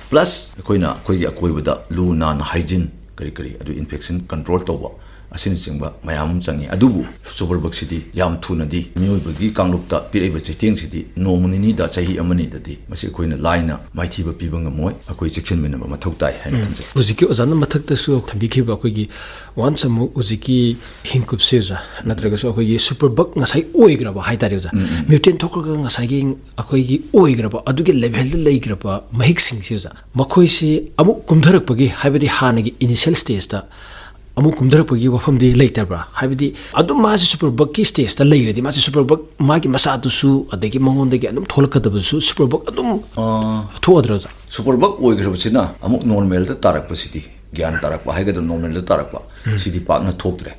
ꯄ꯭ꯂꯁ ꯑꯩꯈꯣꯏꯅ ꯑꯩꯈꯣꯏꯒꯤ ꯑꯀꯣꯏꯕꯗ ꯂꯨ ꯅꯥꯟꯅ, ꯍꯥꯏꯖꯤꯟ ꯀꯔꯤ ꯀꯔꯤ, ꯑꯗꯨ ꯏꯟꯐꯦꯛꯁꯟ ꯀꯟꯇ꯭ꯔꯣꯜ ꯇꯧꯕ, ꯑꯁꯤꯅꯆꯤꯡꯕ ꯃꯌꯥꯝ ꯑꯃ ꯆꯪꯉꯤ꯫ ꯑꯗꯨꯕꯨ ꯁꯨꯄꯔ ꯕꯛꯁꯤꯗꯤ ꯌꯥꯝ ꯊꯨꯅꯗꯤ ꯃꯤꯑꯣꯏꯕꯒꯤ ꯀꯥꯡꯂꯨꯞꯇ ꯄꯤꯔꯛꯏꯕ ꯆꯩꯊꯦꯡꯁꯤꯗꯤ ꯅꯣꯡꯃ ꯅꯤꯅꯤꯗ, ꯆꯍꯤ ꯑꯃꯅꯤꯗꯗꯤ ꯃꯁꯤ ꯑꯩꯈꯣꯏꯅ ꯂꯥꯏꯅ ꯃꯥꯏꯊꯤꯕ ꯄꯤꯕ ꯉꯝꯃꯣꯏ꯫ ꯑꯩꯈꯣꯏ ꯆꯦꯛꯁꯤꯟꯃꯤꯟꯅꯕ ꯃꯊꯧ ꯇꯥꯏ ꯍꯥꯏꯅ ꯊꯝꯖꯩ꯫ ꯍꯧꯖꯤꯛꯀꯤ ꯑꯣꯖꯥꯅ ꯃꯊꯛꯇꯁꯨ ꯊꯝꯕꯤꯈꯤꯕ ꯑꯩꯈꯣꯏꯒꯤ ꯋꯥꯟꯁ ꯑꯃꯨꯛ ꯍꯧꯖꯤꯛꯀꯤ ꯍꯤꯡꯀꯨꯞꯁꯦ ꯑꯣꯖꯥ, ꯅꯠꯇ꯭ꯔꯒꯁꯨ ꯑꯩꯈꯣꯏꯒꯤ ꯁꯨꯄꯔ ꯕꯛ ꯉꯁꯥꯏ ꯑꯣꯏꯈ꯭ꯔꯕ ꯍꯥꯏꯇꯥꯔꯦ ꯑꯣꯖꯥ, ꯃ꯭ꯌꯨꯇꯦꯟ ꯊꯣꯛꯈ꯭ꯔꯒ ꯉꯁꯥꯏꯒꯤ ꯑꯩꯈꯣꯏꯒꯤ ꯑꯣꯏꯈ꯭ꯔꯕ ꯑꯗꯨꯒꯤ ꯂꯦꯚꯦꯜꯗ ꯂꯩꯈ꯭ꯔꯕ ꯃꯍꯤꯛꯁꯤꯡꯁꯦ ꯑꯣꯖꯥ, ꯃꯈꯣꯏꯁꯤ ꯑꯃꯨꯛ ꯀꯨꯝꯊꯔꯛꯄꯒꯤ, ꯍꯥꯏꯕꯗꯤ ꯍꯥꯟꯅꯒꯤ ꯏꯅꯤꯁꯤꯌꯦꯜ ꯁ꯭ꯇꯦꯖꯇ ꯑꯃꯨꯛ ꯀꯨꯝꯊꯔꯛꯄꯒꯤ ꯋꯥꯐꯝꯗꯤ ꯂꯩꯇꯕ꯭ꯔꯥ? ꯍꯥꯏꯕꯗꯤ ꯑꯗꯨꯝ ꯃꯥꯁꯦ ꯁꯨꯄꯔ ꯕꯛꯀꯤ ꯁ꯭ꯇꯦꯖꯇ ꯂꯩꯔꯗꯤ, ꯃꯥꯁꯦ ꯁꯨꯄꯔ ꯕꯛ, ꯃꯥꯒꯤ ꯃꯆꯥꯗꯨꯁꯨ ꯑꯗꯒꯤ ꯃꯉꯣꯟꯗꯒꯤ ꯑꯗꯨꯝ ꯊꯣꯛꯂꯛꯀꯗꯕꯗꯨꯁꯨ ꯁꯨꯄꯔ ꯕꯛ ꯑꯗꯨꯝ ꯑꯥ, ꯊꯣꯛꯑꯗ꯭ꯔꯥ ꯑꯣꯖꯥ? ꯁꯨꯄꯔ ꯕꯛ ꯑꯣꯏꯈ꯭ꯔꯕꯁꯤꯅ ꯑꯃꯨꯛ ꯅꯣꯔꯃꯦꯜꯗ ꯇꯥꯔꯛꯄꯁꯤꯗꯤ, ꯒ꯭ꯌꯥꯟ ꯇꯥꯔꯛꯄ ꯍꯥꯏꯒꯗ꯭ꯔꯥ, ꯅꯣꯔꯃꯦꯜꯗ ꯇꯥꯔꯛꯄ, ꯁꯤꯗꯤ ꯄꯥꯛꯅ ꯊꯣꯛꯇ꯭ꯔꯦ꯫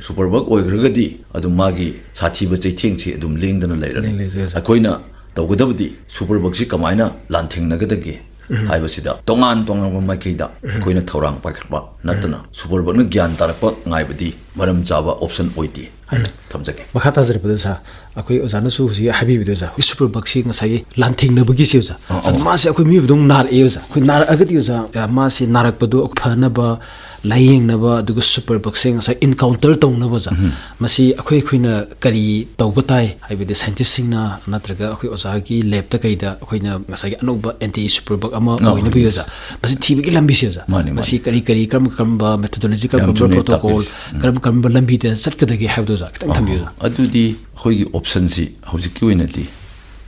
ꯁꯨꯄꯔ ꯕꯛ ꯑꯣꯏꯈ꯭ꯔꯒꯗꯤ ꯑꯗꯨꯝ ꯃꯥꯒꯤ ꯁꯥꯊꯤꯕ ꯆꯩꯊꯦꯡꯁꯤ ꯑꯗꯨꯝ ꯂꯦꯡꯗꯅ ꯂꯩꯔꯅꯤ꯫ ꯂꯦꯡꯗꯅ ꯂꯩꯔꯅꯤ, ꯑꯣꯖꯥ꯫ ꯑꯩꯈꯣꯏꯅ ꯇꯧꯒꯗꯕꯗꯤ ꯁꯨꯄꯔ ꯕꯛꯁꯤ ꯀꯃꯥꯏꯅ ꯂꯥꯟꯊꯦꯡꯅꯒꯗꯒꯦ ꯍꯥꯏꯕꯁꯤꯗ ꯇꯣꯉꯥꯟ ꯇꯣꯉꯥꯟꯕ ꯃꯥꯏꯀꯩꯗ ꯑꯩꯈꯣꯏꯅ ꯊꯧꯔꯥꯡ ꯄꯥꯏꯈꯠꯄ ꯅꯠꯇꯅ ꯁꯨꯄꯔ ꯕꯛꯅ ꯒ꯭ꯌꯥꯟ ꯇꯥꯔꯛꯄ ꯉꯥꯏꯕꯗꯤ ꯃꯔꯝ ꯆꯥꯕ ꯑꯣꯞꯁꯟ ꯑꯣꯏꯗꯦ ꯍꯥꯏꯅ ꯊꯝꯖꯒꯦ꯫ ꯃꯈꯥ ꯇꯥꯖꯔꯛꯄꯗ ꯑꯣꯖꯥ, ꯑꯩꯈꯣꯏ ꯑꯣꯖꯥꯅꯁꯨ ꯍꯧꯖꯤꯛ ꯍꯥꯏꯕꯤꯕꯗꯣ ꯑꯣꯖꯥ, ꯁꯨꯄꯔ ꯕꯛꯁꯤ ꯉꯁꯥꯏꯒꯤ ꯂꯥꯟꯊꯦꯡꯅꯕꯒꯤꯁꯦ ꯑꯣꯖꯥ, ꯑꯥ, ꯑꯥ꯫ ꯃꯥꯁꯦ ꯑꯩꯈꯣꯏ ꯃꯤꯑꯣꯏꯕꯗ ꯑꯃꯨꯛ ꯅꯥꯔꯛꯑꯦ ꯑꯣꯖꯥ꯫ ꯑꯩꯈꯣꯏ ꯅꯥꯔꯛꯑꯒꯗꯤ ꯑꯣꯖꯥ, ꯃꯥꯁꯦ ꯅꯥꯔꯛꯄꯗꯣ ꯐꯅꯕ, ꯂꯥꯏꯌꯦꯡꯅꯕ, ꯑꯗꯨꯒ ꯁꯨꯄꯔ ꯕꯛꯁꯦ ꯉꯁꯥꯏ ꯏꯟꯀꯥꯎꯟꯇꯔ ꯇꯧꯅꯕ ꯑꯣꯖꯥ, ꯃꯁꯤ ꯑꯩꯈꯣꯏ, ꯑꯩꯈꯣꯏꯅ ꯀꯔꯤ ꯇꯧꯕ ꯇꯥꯏ? ꯍꯥꯏꯕꯗꯤ ꯁꯥꯏꯟꯇꯤꯁꯁꯤꯡꯅ ꯅꯠꯇ꯭ꯔꯒ ꯑꯩꯈꯣꯏ ꯑꯣꯖꯥꯒꯤ ꯂꯦꯕꯇ ꯀꯩꯗ ꯑꯩꯈꯣꯏꯅ ꯉꯁꯥꯏꯒꯤ ꯑꯅꯧꯕ ꯑꯦꯟꯇꯤ ꯁꯨꯄꯔ ꯕꯛ ꯑꯃ ꯑꯥ, ꯑꯣꯏꯅꯕꯒꯤ yes꯫ ꯑꯣꯖꯥ, ꯃꯁꯤ ꯊꯤꯕꯒꯤ ꯂꯝꯕꯤꯁꯦ ꯑꯣꯖꯥ, ꯃꯥꯅꯤ, ꯃꯁꯤ ꯃꯥꯅꯤ꯫ ꯀꯔꯤ ꯀꯔꯤ, ꯀꯔꯝ ꯀꯔꯝꯕ ꯃꯦꯊꯣꯗꯣꯂꯣꯖꯤ, ꯀꯔꯝ ꯌꯥꯝ ꯀꯔꯝꯕ ꯆꯨꯝꯃꯦ ꯄ꯭ꯔꯣꯇꯣꯀꯣꯜ, ꯇꯥꯛꯄꯤꯔꯤꯁꯦ꯫ ꯎꯝ꯫ ꯀꯔꯝ ꯀꯔꯝꯕ ꯂꯝꯕꯤꯗ ꯆꯠꯀꯗꯒꯦ ꯍꯥꯏꯕꯗꯣ ꯑꯣꯖꯥ, ꯈꯤꯇꯪ ꯑꯥ, ꯊꯝꯕꯤꯌꯨ ꯑꯣꯖꯥ꯫ ꯑꯗꯨꯗꯤ ꯑꯩꯈꯣꯏꯒꯤ ꯑꯣꯞꯁꯟꯁꯤ ꯍꯧꯖꯤꯛꯀꯤ ꯑꯣꯏꯅꯗꯤ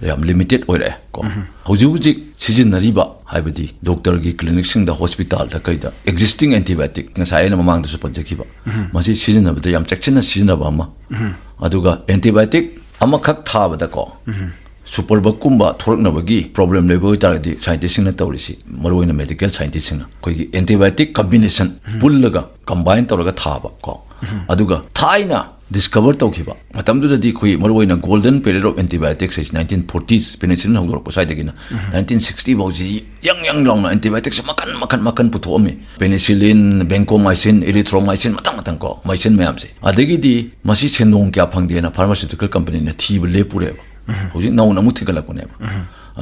ꯌꯥꯝ ꯂꯤꯃꯤꯇꯦꯠ ꯑꯣꯏꯔꯛꯑꯦ ꯀꯣ꯫ ꯍꯧꯖꯤꯛ ꯍꯧꯖꯤꯛ ꯁꯤꯖꯤꯟꯅꯔꯤꯕ, ꯍꯥꯏꯕꯗꯤ ꯗꯣꯛꯇꯔꯒꯤ ꯀ꯭ꯂꯤꯅꯤꯛꯁꯤꯡꯗ, ꯍꯣꯁꯄꯤꯇꯥꯜꯗ ꯀꯩꯗ ꯑꯦꯛꯖꯤꯁꯇꯤꯡ ꯑꯦꯟꯇꯤꯕꯥꯏꯑꯣꯇꯤꯛ, ꯉꯁꯥꯏ ꯑꯩꯅ ꯃꯃꯥꯡꯗꯁꯨ ꯄꯟꯖꯈꯤꯕ, ꯃꯁꯤ ꯁꯤꯖꯤꯟꯅꯕꯗ ꯌꯥꯝ ꯆꯦꯛꯁꯤꯟꯅ ꯁꯤꯖꯤꯟꯅꯕ ꯑꯃ, ꯑꯗꯨꯒ ꯑꯦꯟꯇꯤꯕꯥꯏꯑꯣꯇꯤꯛ ꯑꯃꯈꯛ ꯊꯥꯕꯗꯀꯣ, ꯁꯨꯄꯔ ꯕꯛꯀꯨꯝꯕ ꯊꯣꯔꯛꯅꯕꯒꯤ ꯄ꯭ꯔꯣꯕ꯭ꯂꯦꯝ ꯂꯩꯕ ꯑꯣꯏꯇꯥꯔꯒꯗꯤ, ꯁꯥꯏꯟꯇꯤꯁꯁꯤꯡꯅ ꯇꯧꯔꯤꯁꯤ, ꯃꯔꯨꯑꯣꯏꯅ ꯃꯦꯗꯤꯀꯦꯜ ꯁꯥꯏꯟꯇꯤꯁꯁꯤꯡꯅ ꯑꯩꯈꯣꯏꯒꯤ ꯑꯦꯟꯇꯤꯕꯥꯏꯑꯣꯇꯤꯛ ꯀꯝꯕꯤꯅꯦꯁꯟ ꯄꯨꯜꯂꯒ, ꯀꯝꯕꯥꯏꯟ ꯇꯧꯔꯒ ꯊꯥꯕ ꯀꯣ꯫ ꯑꯗꯨꯒ ꯊꯥꯏꯅ ꯗꯤꯁꯀꯚꯔ ꯇꯧꯈꯤꯕ ꯃꯇꯝꯗꯨꯗꯗꯤ, ꯑꯩꯈꯣꯏ ꯃꯔꯨꯑꯣꯏꯅ ꯒꯣꯜꯗꯟ ꯄꯦꯔꯤꯌꯗ ꯑꯣꯐ ꯑꯦꯟꯇꯤꯕꯥꯏꯑꯣꯇꯤꯛꯁ ꯍꯥꯏꯁꯤ ꯅꯥꯏꯟꯇꯤꯟ ꯐꯣꯔꯇꯤꯁ, ꯄꯦꯅꯤꯁꯤꯂꯤꯟ ꯍꯧꯗꯣꯔꯛꯄ ꯁ꯭ꯋꯥꯏꯗꯒꯤꯅ ꯅꯥꯏꯟꯇꯤꯟ ꯁꯤꯛꯁꯇꯤ ꯐꯥꯎꯁꯤ ꯌꯪ ꯌꯪ ꯂꯥꯎꯅ ꯑꯦꯟꯇꯤꯕꯥꯏꯑꯣꯇꯤꯛꯁꯦ ꯃꯈꯟ ꯃꯈꯟ ꯃꯈꯟ ꯄꯨꯊꯣꯛꯑꯝꯃꯤ꯫ ꯄꯦꯅꯤꯁꯤꯂꯤꯟ, ꯕꯦꯟꯀꯣꯃꯥꯏꯁꯤꯟ, ꯏꯔꯤꯊ꯭ꯔꯣꯃꯥꯏꯁꯤꯟ, ꯃꯊꯪ ꯃꯊꯪ ꯀꯣ, ꯃꯥꯏꯁꯤꯟ ꯃꯌꯥꯝꯁꯦ꯫ ꯑꯗꯒꯤꯗꯤ ꯃꯁꯤ ꯁꯦꯟꯗꯣꯡ ꯀꯌꯥ ꯐꯪꯗꯦꯅ ꯐꯥꯔꯃꯥꯁꯤꯎꯇꯤꯀꯦꯜ ꯀꯝꯄꯅꯤꯅ ꯊꯤꯕ ꯂꯦꯞꯄꯨꯔꯦꯕ꯫ ꯍꯧꯖꯤꯛ ꯅꯧꯅ ꯑꯃꯨꯛ ꯊꯤꯒꯠꯂꯛꯄꯅꯦꯕ꯫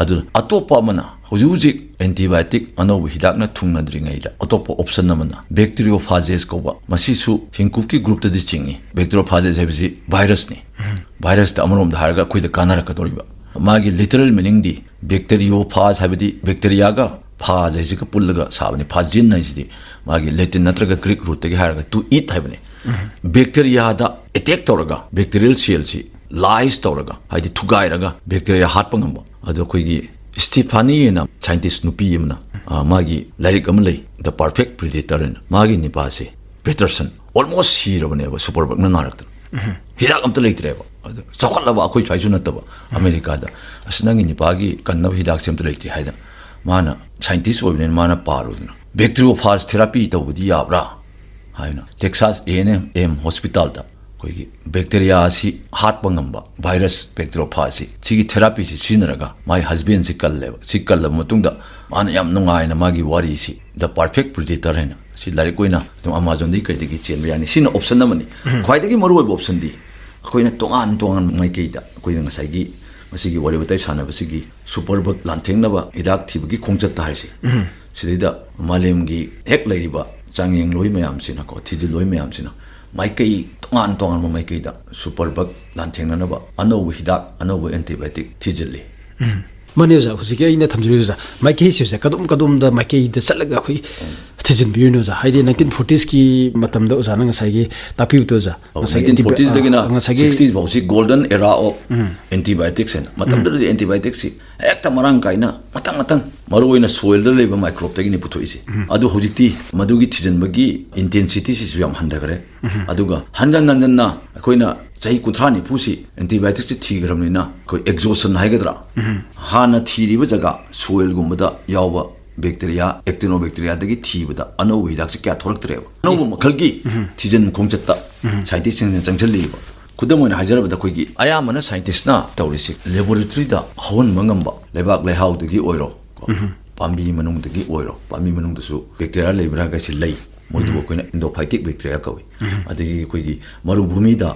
ꯑꯗꯨꯅ ꯑꯇꯣꯞꯄ ꯑꯃꯅ, ꯍꯧꯖꯤꯛ ꯍꯧꯖꯤꯛ antibiotic ꯑꯅꯧꯕ ꯍꯤꯗꯥꯛꯅ ꯊꯨꯡꯅꯗ꯭ꯔꯤꯉꯩꯗ ꯑꯇꯣꯞꯄ option ꯑꯃꯅ bacteriophages ꯀꯧꯕ, ꯃꯁꯤꯁꯨ ꯍꯤꯡꯀꯨꯞꯀꯤ groupꯇꯗꯤ ꯆꯤꯡꯏ꯫ Bacteriophages ꯍꯥꯏꯕꯁꯤ virusꯅꯤ꯫ Virusꯇ ꯑꯃꯔꯣꯝꯗ ꯍꯥꯏꯔꯒ ꯑꯩꯈꯣꯏꯗ ꯀꯥꯟꯅꯔꯛꯀꯗꯧꯔꯤꯕ꯫ ꯃꯥꯒꯤ literal meaningꯗꯤ bacteriophage ꯍꯥꯏꯕꯗꯤ bacteriaꯒ phage ꯍꯥꯏꯁꯤꯒ ꯄꯨꯜꯂꯒ ꯁꯥꯕꯅꯤ꯫ Phagein ꯍꯥꯏꯁꯤꯗꯤ ꯃꯥꯒꯤ Latin ꯅꯠꯇ꯭ꯔꯒ Greek rootꯇꯒꯤ ꯍꯥꯏꯔꯒ to eat ꯍꯥꯏꯕꯅꯤ꯫ Bacteriaꯗ attack ꯇꯧꯔꯒ bacterial cellꯁꯤ lyse ꯇꯧꯔꯒ, ꯍꯥꯏꯗꯤ ꯊꯨꯒꯥꯏꯔꯒ bacteria ꯍꯥꯠꯄ ꯉꯝꯕ꯫ ꯑꯗꯣ ꯑꯩꯈꯣꯏꯒꯤ Stephanie ꯍꯥꯏꯅ scientist ꯅꯨꯄꯤ ꯑꯃꯅ, ꯑ, ꯃꯥꯒꯤ ꯂꯥꯏꯔꯤꯛ ꯑꯃ ꯂꯩ, The Perfect Predator ꯍꯥꯏꯅ꯫ ꯃꯥꯒꯤ ꯅꯤꯄꯥꯁꯦ Patterson almost ꯁꯤꯔꯕꯅꯦꯕ superbugꯅ ꯅꯥꯔꯛꯇꯅ꯫ ꯍꯤꯗꯥꯛ ꯑꯝꯇ ꯂꯩꯇ꯭ꯔꯦꯕ꯫ ꯑꯗꯣ ꯆꯥꯎꯈꯠꯂꯕ ꯑꯩꯈꯣꯏ ꯁ꯭ꯋꯥꯏꯁꯨ ꯅꯠꯇꯕ ꯑꯃꯦꯔꯤꯀꯥꯗ, "ꯑꯁ, ꯅꯪꯒꯤ ꯅꯤꯄꯥꯒꯤ ꯀꯟꯅꯕ ꯍꯤꯗꯥꯛꯁꯦ ꯑꯝꯇ ꯂꯩꯇꯦ" ꯍꯥꯏꯗꯅ꯫ ꯃꯥꯅ scientist ꯑꯣꯏꯕꯅꯤꯅ ꯃꯥꯅ ꯄꯥꯔꯨꯗꯅ, "Bacteriophage therapy ꯇꯧꯕꯗꯤ ꯌꯥꯕ꯭ꯔꯥ?" ꯍꯥꯏꯅ Texas A and M hospitalꯗ ꯑꯩꯈꯣꯏꯒꯤ bacteria ꯑꯁꯤ ꯍꯥꯠꯄ ꯉꯝꯕ virus bacteriophage ꯁꯤ, ꯁꯤꯒꯤ therapyꯁꯤ ꯁꯤꯖꯤꯟꯅꯔꯒ ꯃꯥꯒꯤ husbandꯁꯤ ꯀꯜꯂꯦꯕ꯫ ꯁꯤ ꯀꯜꯂꯕ ꯃꯇꯨꯡꯗ ꯃꯥꯅ ꯌꯥꯝ ꯅꯨꯡꯉꯥꯏꯅ ꯃꯥꯒꯤ ꯋꯥꯔꯤꯁꯤ The Perfect Predator ꯍꯥꯏꯅ, ꯁꯤ ꯂꯥꯏꯔꯤꯛ ꯑꯣꯏꯅ ꯑꯗꯨꯝ Amazonꯗꯒꯤ ꯀꯩꯗꯒꯤ ꯆꯦꯟꯕ ꯌꯥꯅꯤ꯫ ꯁꯤꯅ option ꯑꯃꯅꯤ꯫ ꯈ꯭ꯋꯥꯏꯗꯒꯤ ꯃꯔꯨꯑꯣꯏꯕ optionꯗꯤ ꯑꯩꯈꯣꯏꯅ ꯇꯣꯉꯥꯟ ꯇꯣꯉꯥꯟꯕ ꯃꯥꯏꯀꯩꯗ, ꯑꯩꯈꯣꯏꯅ ꯉꯁꯥꯏꯒꯤ, ꯉꯁꯤꯒꯤ ꯋꯥꯔꯤ ꯋꯥꯇꯥꯏ ꯁꯥꯟꯅꯕꯁꯤꯒꯤ superbug ꯂꯥꯟꯊꯦꯡꯅꯕ ꯍꯤꯗꯥꯛ ꯊꯤꯕꯒꯤ ꯈꯣꯡꯆꯠꯇ ꯍꯥꯏꯁꯦ, ꯁꯤꯗꯩꯗ ꯃꯥꯂꯦꯝꯒꯤ ꯍꯦꯛ ꯂꯩꯔꯤꯕ ꯆꯥꯡꯌꯦꯡꯂꯣꯏ ꯃꯌꯥꯝꯁꯤꯅꯀꯣ, ꯊꯤꯖꯤꯜꯂꯣꯏ ꯃꯌꯥꯝꯁꯤꯅ ꯃꯥꯏꯀꯩ ꯇꯣꯉꯥꯟ ꯇꯣꯉꯥꯟꯕ ꯃꯥꯏꯀꯩꯗ superbug ꯂꯥꯟꯊꯦꯡꯅꯅꯕ ꯑꯅꯧꯕ ꯍꯤꯗꯥꯛ, ꯑꯅꯧꯕ antibiotic ꯊꯤꯖꯤꯜꯂꯤ꯫ ꯃꯥꯅꯦ ꯑꯣꯖꯥ, ꯍꯧꯖꯤꯛꯀꯤ ꯑꯩꯅ ꯊꯝꯖꯔꯤꯕ ꯑꯣꯖꯥ, ꯃꯥꯏꯀꯩꯁꯦ ꯑꯣꯖꯥ, ꯀꯗꯣꯝ ꯀꯗꯣꯝꯗ ꯃꯥꯏꯀꯩꯗ ꯆꯠꯂꯒ ꯑꯩꯈꯣꯏ ꯊꯤꯖꯤꯟꯕꯤꯔꯤꯅꯣ ꯑꯣꯖꯥ? ꯍꯥꯏꯗꯤ nineteen fortiesꯀꯤ ꯃꯇꯝꯗ ꯑꯣꯖꯥꯅ ꯉꯁꯥꯏꯒꯤ ꯇꯥꯛꯄꯤꯕꯗꯣ ꯑꯣꯖꯥ, ꯉꯁꯥꯏꯒꯤ nineteen fortiesꯗꯒꯤꯅ ꯑ, ꯉꯁꯥꯏꯒꯤ sixties ꯐꯥꯎꯁꯤ golden era of antibiotics ꯍꯥꯏꯅ꯫ ꯃꯇꯝꯗꯨꯗꯗꯤ antibioticsꯁꯤ ꯍꯦꯛꯇ ꯃꯔꯥꯡ ꯀꯥꯏꯅ ꯃꯊꯪ ꯃꯊꯪ, ꯃꯔꯨꯑꯣꯏꯅ soilꯗ ꯂꯩꯕ microbeꯇꯒꯤꯅꯤ ꯄꯨꯊꯣꯛꯏꯁꯦ꯫ ꯑꯗꯨ ꯍꯧꯖꯤꯛꯇꯤ ꯃꯗꯨꯒꯤ ꯊꯤꯖꯤꯟꯕꯒꯤ intensityꯁꯤꯁꯨ ꯌꯥꯝ ꯍꯟꯊꯈ꯭ꯔꯦ꯫ ꯑꯗꯨꯒ ꯍꯟꯖꯟ ꯍꯟꯖꯟꯅ ꯑꯩꯈꯣꯏꯅ ꯆꯍꯤ ꯀꯨꯟꯊ꯭ꯔꯥ ꯅꯤꯐꯨꯁꯤ antibioticsꯁꯤ ꯊꯤꯈ꯭ꯔꯕꯅꯤꯅ, ꯑꯩꯈꯣꯏ exhaustion ꯍꯥꯏꯒꯗ꯭ꯔꯥ, ꯍꯥꯟꯅ ꯊꯤꯔꯤꯕ ꯖꯒꯥ soilꯒꯨꯝꯕꯗ ꯌꯥꯎꯕ bacteria, actinobacteriaꯗꯒꯤ ꯊꯤꯕꯗ ꯑꯅꯧꯕ ꯍꯤꯗꯥꯛꯁꯤ ꯀꯌꯥ ꯊꯣꯛꯂꯛꯇ꯭ꯔꯦꯕ꯫ ꯑꯅꯧꯕ ꯃꯈꯜꯒꯤ ꯊꯤꯖꯤꯟ ꯈꯣꯡꯆꯠꯇ scientistꯁꯤꯡꯅ ꯆꯪꯁꯤꯜꯂꯤꯕ꯫ ꯈꯨꯗꯝ ꯑꯣꯏꯅ ꯍꯥꯏꯖꯔꯕꯗ, ꯑꯩꯈꯣꯏꯒꯤ ꯑꯌꯥꯝꯕꯅ scientistꯅ ꯇꯧꯔꯤꯁꯤ laboratoryꯗ ꯍꯧꯍꯟꯕ ꯉꯝꯕ ꯂꯩꯕꯥꯛ ꯂꯩꯍꯥꯎꯗꯒꯤ ꯑꯣꯏꯔꯣ, ꯀꯣ, ꯄꯥꯝꯕꯤ ꯃꯅꯨꯡꯗꯒꯤ ꯑꯣꯏꯔꯣ, ꯄꯥꯝꯕꯤ ꯃꯅꯨꯡꯗꯁꯨ bacteria ꯂꯩꯕ꯭ꯔꯥ ꯍꯥꯏꯁꯤ ꯂꯩ꯫ ꯃꯣꯏꯗꯨꯕꯨ ꯑꯩꯈꯣꯏꯅ endophytic bacteria ꯀꯧꯏ꯫ ꯑꯗꯒꯤ ꯑꯩꯈꯣꯏꯒꯤ ꯃꯔꯨꯚꯨꯃꯤꯗ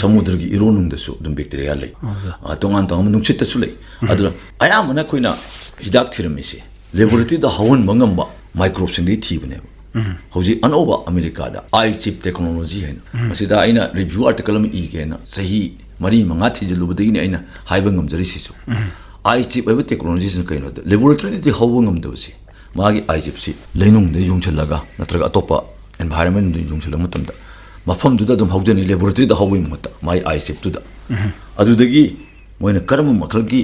ꯁꯃꯨꯗ꯭ꯔꯒꯤ ꯏꯔꯣꯟꯅꯨꯡꯗꯁꯨ ꯑꯗꯨꯝ bacteria ꯂꯩ꯫ ꯑꯣ, ꯑꯣꯖꯥ꯫ ꯑ, ꯇꯣꯉꯥꯟ ꯇꯣꯉꯥꯟꯕ ꯅꯨꯡꯁꯤꯠꯇꯁꯨ ꯂꯩ꯫ ꯑꯗꯨꯅ ꯑꯌꯥꯝꯕꯅ ꯑꯩꯈꯣꯏꯅ ꯍꯤꯗꯥꯛ ꯊꯤꯔꯝꯃꯤꯁꯦ laboratoryꯗ ꯍꯧꯍꯟꯕ ꯉꯝꯕ microbeꯁꯤꯡꯗꯒꯤ ꯊꯤꯕꯅꯦꯕ꯫ ꯍꯧꯖꯤꯛ ꯑꯅꯧꯕ ꯑꯃꯦꯔꯤꯀꯥꯗ iChip technology ꯍꯥꯏꯅ, ꯃꯁꯤꯗ ꯑꯩꯅ review article ꯑꯃ ꯏꯒꯦꯅ ꯆꯍꯤ ꯃꯔꯤ ꯃꯉꯥ ꯊꯤꯖꯤꯜꯂꯨꯕꯗꯒꯤꯅꯤ ꯑꯩꯅ ꯍꯥꯏꯕ ꯉꯝꯖꯔꯤꯁꯤꯁꯨ꯫ iChip ꯍꯥꯏꯕ technologyꯁꯤꯅ ꯀꯩꯅꯣꯗ, laboratoryꯗꯗꯤ ꯍꯧꯕ ꯉꯝꯗꯕꯁꯤ, ꯃꯥꯒꯤ iChipꯁꯤ ꯂꯩꯅꯨꯡꯗ ꯌꯨꯡꯁꯤꯜꯂꯒ ꯅꯠꯇ꯭ꯔꯒ ꯑꯇꯣꯞꯄ environmentꯗ ꯌꯨꯡꯁꯤꯜꯂꯛꯄ ꯃꯇꯝꯗ ꯃꯐꯝꯗꯨꯗ ꯑꯗꯨꯝ ꯍꯧꯖꯅꯤ, laboratoryꯗ ꯍꯧꯕꯒꯤ ꯃꯍꯨꯠꯇ ꯃꯥꯒꯤ iChipꯇꯨꯗ꯫ ꯑꯗꯨꯗꯒꯤ ꯃꯣꯏꯅ ꯀꯔꯝꯕ ꯃꯈꯜꯒꯤ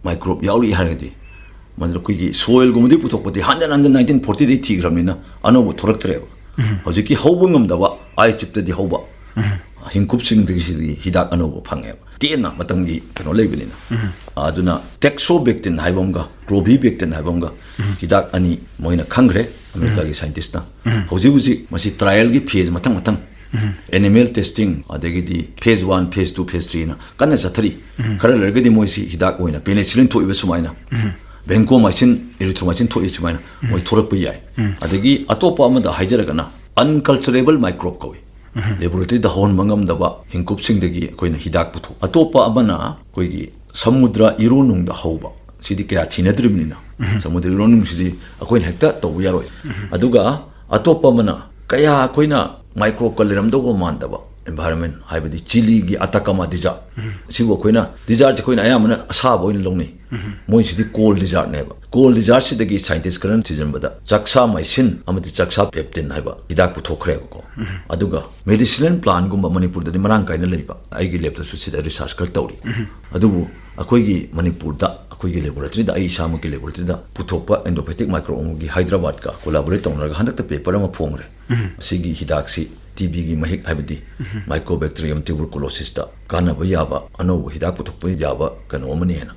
microbe ꯌꯥꯎꯔꯤ ꯍꯥꯏꯔꯒꯗꯤ, ꯃꯗꯨꯗ ꯑꯩꯈꯣꯏꯒꯤ soilꯒꯨꯝꯕꯗꯤ ꯄꯨꯊꯣꯛꯄꯗꯤ ꯍꯟꯖꯟ ꯍꯟꯖꯟ nineteen fortyꯗꯒꯤ ꯊꯤꯈ꯭ꯔꯕꯅꯤꯅ ꯑꯅꯧꯕ ꯊꯣꯔꯛꯇ꯭ꯔꯦꯕ꯫ ꯍꯧꯖꯤꯛꯀꯤ ꯍꯧꯕ ꯉꯝꯗꯕ iChipꯇꯗꯤ ꯍꯧꯕ ꯍꯤꯡꯀꯨꯞꯁꯤꯡꯗꯒꯤ ꯁꯤꯗꯒꯤ ꯍꯤꯗꯥꯛ ꯑꯅꯧꯕ ꯐꯪꯉꯦꯕ, ꯇꯦꯟꯅ ꯃꯇꯝꯒꯤ ꯀꯩꯅꯣ ꯂꯩꯕꯅꯤꯅ꯫ ꯑꯗꯨꯅ teixobactam ꯍꯥꯏꯕ ꯑꯃꯒ clovibactam ꯍꯥꯏꯕ ꯑꯃꯒ ꯍꯤꯗꯥꯛ ꯑꯅꯤ ꯃꯣꯏꯅ ꯈꯪꯈ꯭ꯔꯦ ꯑꯃꯦꯔꯤꯀꯥꯒꯤ scientistꯅ꯫ ꯍꯧꯖꯤꯛ ꯍꯧꯖꯤꯛ ꯃꯁꯤ trialꯒꯤ phase ꯃꯊꯪ ꯃꯊꯪ, animal testing, ꯑꯗꯒꯤꯗꯤ phase one, phase two, phase threeꯅ ꯀꯟꯅ ꯆꯠꯊꯔꯤ꯫ ꯈꯔ ꯂꯩꯔꯒꯗꯤ ꯃꯣꯏꯁꯤ ꯍꯤꯗꯥꯛ ꯑꯣꯏꯅ penicillin ꯊꯣꯛꯏꯕ ꯁꯨꯃꯥꯏꯅ, vancomycin, erythromycin ꯊꯣꯛꯏ ꯁꯨꯃꯥꯏꯅ ꯃꯣꯏ ꯊꯣꯔꯛꯄ ꯌꯥꯏ꯫ ꯑꯗꯒꯤ ꯑꯇꯣꯞꯄ ꯑꯃꯗ ꯍꯥꯏꯖꯔꯒꯅ unculturable microbe ꯀꯧꯏ꯫ Laboratoryꯗ ꯍꯧꯍꯟꯕ ꯉꯝꯗꯕ ꯍꯤꯡꯀꯨꯞꯁꯤꯡꯗꯒꯤ ꯑꯩꯈꯣꯏꯅ ꯍꯤꯗꯥꯛ ꯄꯨꯊꯣꯛ꯫ ꯑꯇꯣꯞꯄ ꯑꯃꯅ ꯑꯩꯈꯣꯏꯒꯤ ꯁꯃꯨꯗ꯭ꯔ ꯏꯔꯣꯟꯅꯨꯡꯗ ꯍꯧꯕ, ꯁꯤꯗꯤ ꯀꯌꯥ ꯊꯤꯅꯗ꯭ꯔꯤꯕꯅꯤꯅ ꯁꯃꯨꯗ꯭ꯔ ꯏꯔꯣꯟꯅꯨꯡꯁꯤꯗꯤ ꯑꯩꯈꯣꯏꯅ ꯍꯦꯛꯇ ꯇꯧꯕ ꯌꯥꯔꯣꯏ꯫ ꯑꯗꯨꯒ ꯑꯇꯣꯞꯄ ꯑꯃꯅ ꯀꯌꯥ ꯑꯩꯈꯣꯏꯅ microbeꯀ ꯂꯩꯔꯝꯗꯧꯕ ꯃꯥꯟꯗꯕ environment, ꯍꯥꯏꯕꯗꯤ ꯆꯤꯂꯤꯒꯤ Atacama desert, ꯁꯤꯕꯨ ꯑꯩꯈꯣꯏꯅ, desertꯁꯦ ꯑꯩꯈꯣꯏꯅ ꯑꯌꯥꯝꯕꯅ ꯑꯁꯥꯕ ꯑꯣꯏꯅ ꯂꯧꯅꯩ꯫ ꯃꯣꯏꯁꯤꯗꯤ cold desertꯅꯦꯕ꯫ Cold desertꯁꯤꯗꯒꯤ scientist ꯈꯔꯅ ꯊꯤꯖꯤꯟꯕꯗ juxamicin ꯑꯃꯗꯤ juxapeptine ꯍꯥꯏꯕ ꯍꯤꯗꯥꯛ ꯄꯨꯊꯣꯛꯈ꯭ꯔꯦꯕꯀꯣ꯫ ꯑꯗꯨꯒ medicinal plantꯒꯨꯝꯕ ꯃꯅꯤꯄꯨꯔꯗꯗꯤ ꯃꯔꯥꯡ ꯀꯥꯏꯅ ꯂꯩꯕ, ꯑꯩꯒꯤ labꯇꯁꯨ ꯁꯤꯗ research ꯈꯔ ꯇꯧꯔꯤ꯫ ꯑꯗꯨꯕꯨ ꯑꯩꯈꯣꯏꯒꯤ ꯃꯅꯤꯄꯨꯔꯗ ꯑꯩꯈꯣꯏꯒꯤ laboratoryꯗ, ꯑꯩ ꯏꯁꯥꯃꯛꯀꯤ laboratoryꯗ ꯄꯨꯊꯣꯛꯄ endopathic microbe ꯑꯃꯒꯤ ꯍꯥꯏꯗ꯭ꯔꯕꯥꯗꯀ collaborate ꯇꯧꯅꯔꯒ ꯍꯟꯗꯛꯇ paper ꯑꯃ ꯐꯣꯡꯈ꯭ꯔꯦ꯫ ꯑꯁꯤꯒꯤ ꯍꯤꯗꯥꯛꯁꯤ TBꯒꯤ ꯃꯍꯤꯛ, ꯍꯥꯏꯕꯗꯤ Mycobacterium tuberculosisꯇ ꯀꯥꯟꯅꯕ ꯌꯥꯕ ꯑꯅꯧꯕ ꯍꯤꯗꯥꯛ ꯄꯨꯊꯣꯛꯄ ꯌꯥꯕ ꯀꯩꯅꯣ ꯑꯃꯅꯤ ꯍꯥꯏꯅ꯫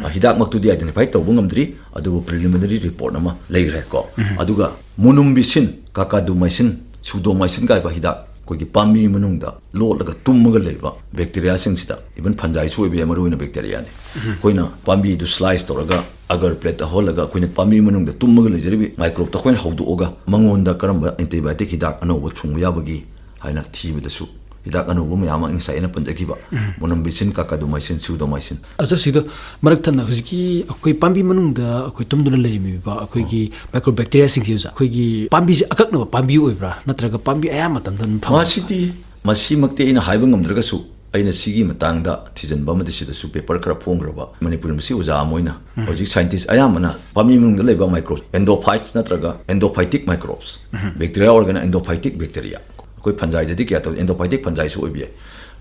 ꯑ, ꯍꯤꯗꯥꯛꯃꯛꯇꯨꯗꯤ identify ꯇꯧꯕ ꯉꯝꯗ꯭ꯔꯤ, ꯑꯗꯨꯕꯨ preliminary report ꯑꯃ ꯂꯩꯈ꯭ꯔꯦ ꯀꯣ꯫ ꯑꯗꯨꯒ monomycin, cactidomycin, pseudomycin ꯀꯥꯏꯕ ꯍꯤꯗꯥꯛ, ꯑꯩꯈꯣꯏꯒꯤ ꯄꯥꯝꯕꯤ ꯃꯅꯨꯡꯗ ꯂꯣꯠꯂꯒ ꯇꯨꯝꯃꯒ ꯂꯩꯕ bacteriaꯁꯤꯡꯁꯤꯗ, even fungiꯁꯨ ꯑꯣꯏꯕ ꯌꯥꯏ, ꯃꯔꯨꯑꯣꯏꯅ bacteriaꯅꯤ꯫ ꯑꯩꯈꯣꯏꯅ ꯄꯥꯝꯕꯤꯗꯨ slice ꯇꯧꯔꯒ agar plateꯇ ꯍꯣꯜꯂꯒ ꯑꯩꯈꯣꯏꯅ ꯄꯥꯝꯕꯤ ꯃꯅꯨꯡꯗ ꯇꯨꯝꯃꯒ ꯂꯩꯖꯔꯤꯕ microbeꯇ ꯑꯩꯈꯣꯏꯅ ꯍꯧꯗꯣꯛꯑꯒ ꯃꯉꯣꯟꯗ ꯀꯔꯝꯕ antibiotic ꯍꯤꯗꯥꯛ ꯑꯅꯧꯕ ꯁꯨꯡꯕ ꯌꯥꯕꯒꯤ ꯍꯥꯏꯅ ꯊꯤꯕꯗꯁꯨ ꯍꯤꯗꯥꯛ ꯑꯅꯧꯕ ꯃꯌꯥꯝ ꯑꯃ ꯉꯁꯥꯏ ꯑꯩꯅ ꯄꯟꯖꯈꯤꯕ ꯃꯣꯅꯣꯝꯕꯤꯁꯤꯟ, ꯀꯥꯀꯥꯗꯣꯃꯥꯏꯁꯤꯟ, ꯁꯨꯗꯣꯃꯥꯏꯁꯤꯟ꯫ ꯑꯗꯣ ꯁꯤꯗ ꯃꯔꯛ ꯊꯠꯅ ꯍꯧꯖꯤꯛꯀꯤ ꯑꯩꯈꯣꯏ ꯄꯥꯝꯕꯤ ꯃꯅꯨꯡꯗ ꯑꯩꯈꯣꯏ ꯇꯨꯝꯗꯨꯅ ꯂꯩꯔꯝꯃꯤꯕ ꯑꯩꯈꯣꯏꯒꯤ ꯃꯥꯏꯀ꯭ꯔꯣꯕꯦꯛꯇꯤꯔꯤꯌꯥꯁꯤꯡꯁꯦ, ꯑꯣꯖꯥ, ꯑꯩꯈꯣꯏꯒꯤ ꯄꯥꯝꯕꯤꯁꯦ ꯑꯀꯛꯅꯕ ꯄꯥꯝꯕꯤ ꯑꯣꯏꯕ꯭ꯔꯥ, ꯅꯠꯇ꯭ꯔꯒ ꯄꯥꯝꯕꯤ ꯑꯌꯥꯝꯕ ꯃꯇꯝꯗ ꯑꯗꯨꯝ ꯐꯪꯕ꯭ꯔꯥ? ꯃꯁꯤꯗꯤ, ꯃꯁꯤꯃꯛꯇꯤ ꯑꯩꯅ ꯍꯥꯏꯕ ꯉꯝꯗ꯭ꯔꯒꯁꯨ, ꯑꯩꯅ ꯁꯤꯒꯤ ꯃꯇꯥꯡꯗ ꯊꯤꯖꯤꯟꯕ ꯑꯃꯗꯤ ꯁꯤꯗꯁꯨ ꯄꯦꯄꯔ ꯈꯔ ꯐꯣꯡꯈ꯭ꯔꯕ ꯃꯅꯤꯄꯨꯔ ꯌꯨꯅꯤꯚꯔꯁꯤꯇꯤ ꯑꯣꯖꯥ ꯑꯃ ꯑꯣꯏꯅ, ꯍꯧꯖꯤꯛ ꯁꯥꯏꯟꯇꯤꯁ ꯑꯌꯥꯝꯕꯅ ꯄꯥꯝꯕꯤ ꯃꯅꯨꯡꯗ ꯂꯩꯕ ꯃꯥꯏꯀ꯭ꯔꯣꯕ, ꯑꯦꯟꯗꯣꯐꯥꯏꯠꯁ ꯅꯠꯇ꯭ꯔꯒ ꯑꯦꯟꯗꯣꯐꯥꯏꯇꯤꯛ ꯃꯥꯏꯀ꯭ꯔꯣꯕꯁ, ꯕꯦꯛꯇꯤꯔꯤꯌꯥ ꯑꯣꯏꯔꯒꯅ ꯑꯦꯟꯗꯣꯐꯥꯏꯇꯤꯛ ꯕꯦꯛꯇꯤꯔꯤꯌꯥ, ꯑꯩꯈꯣꯏ ꯐꯟꯖꯥꯏꯗꯗꯤ ꯀꯌꯥ ꯇꯧꯗꯦ, ꯑꯦꯟꯗꯣꯐꯥꯏꯇꯤꯛ ꯐꯟꯖꯥꯏꯁꯨ ꯑꯣꯏꯕ ꯌꯥꯏ꯫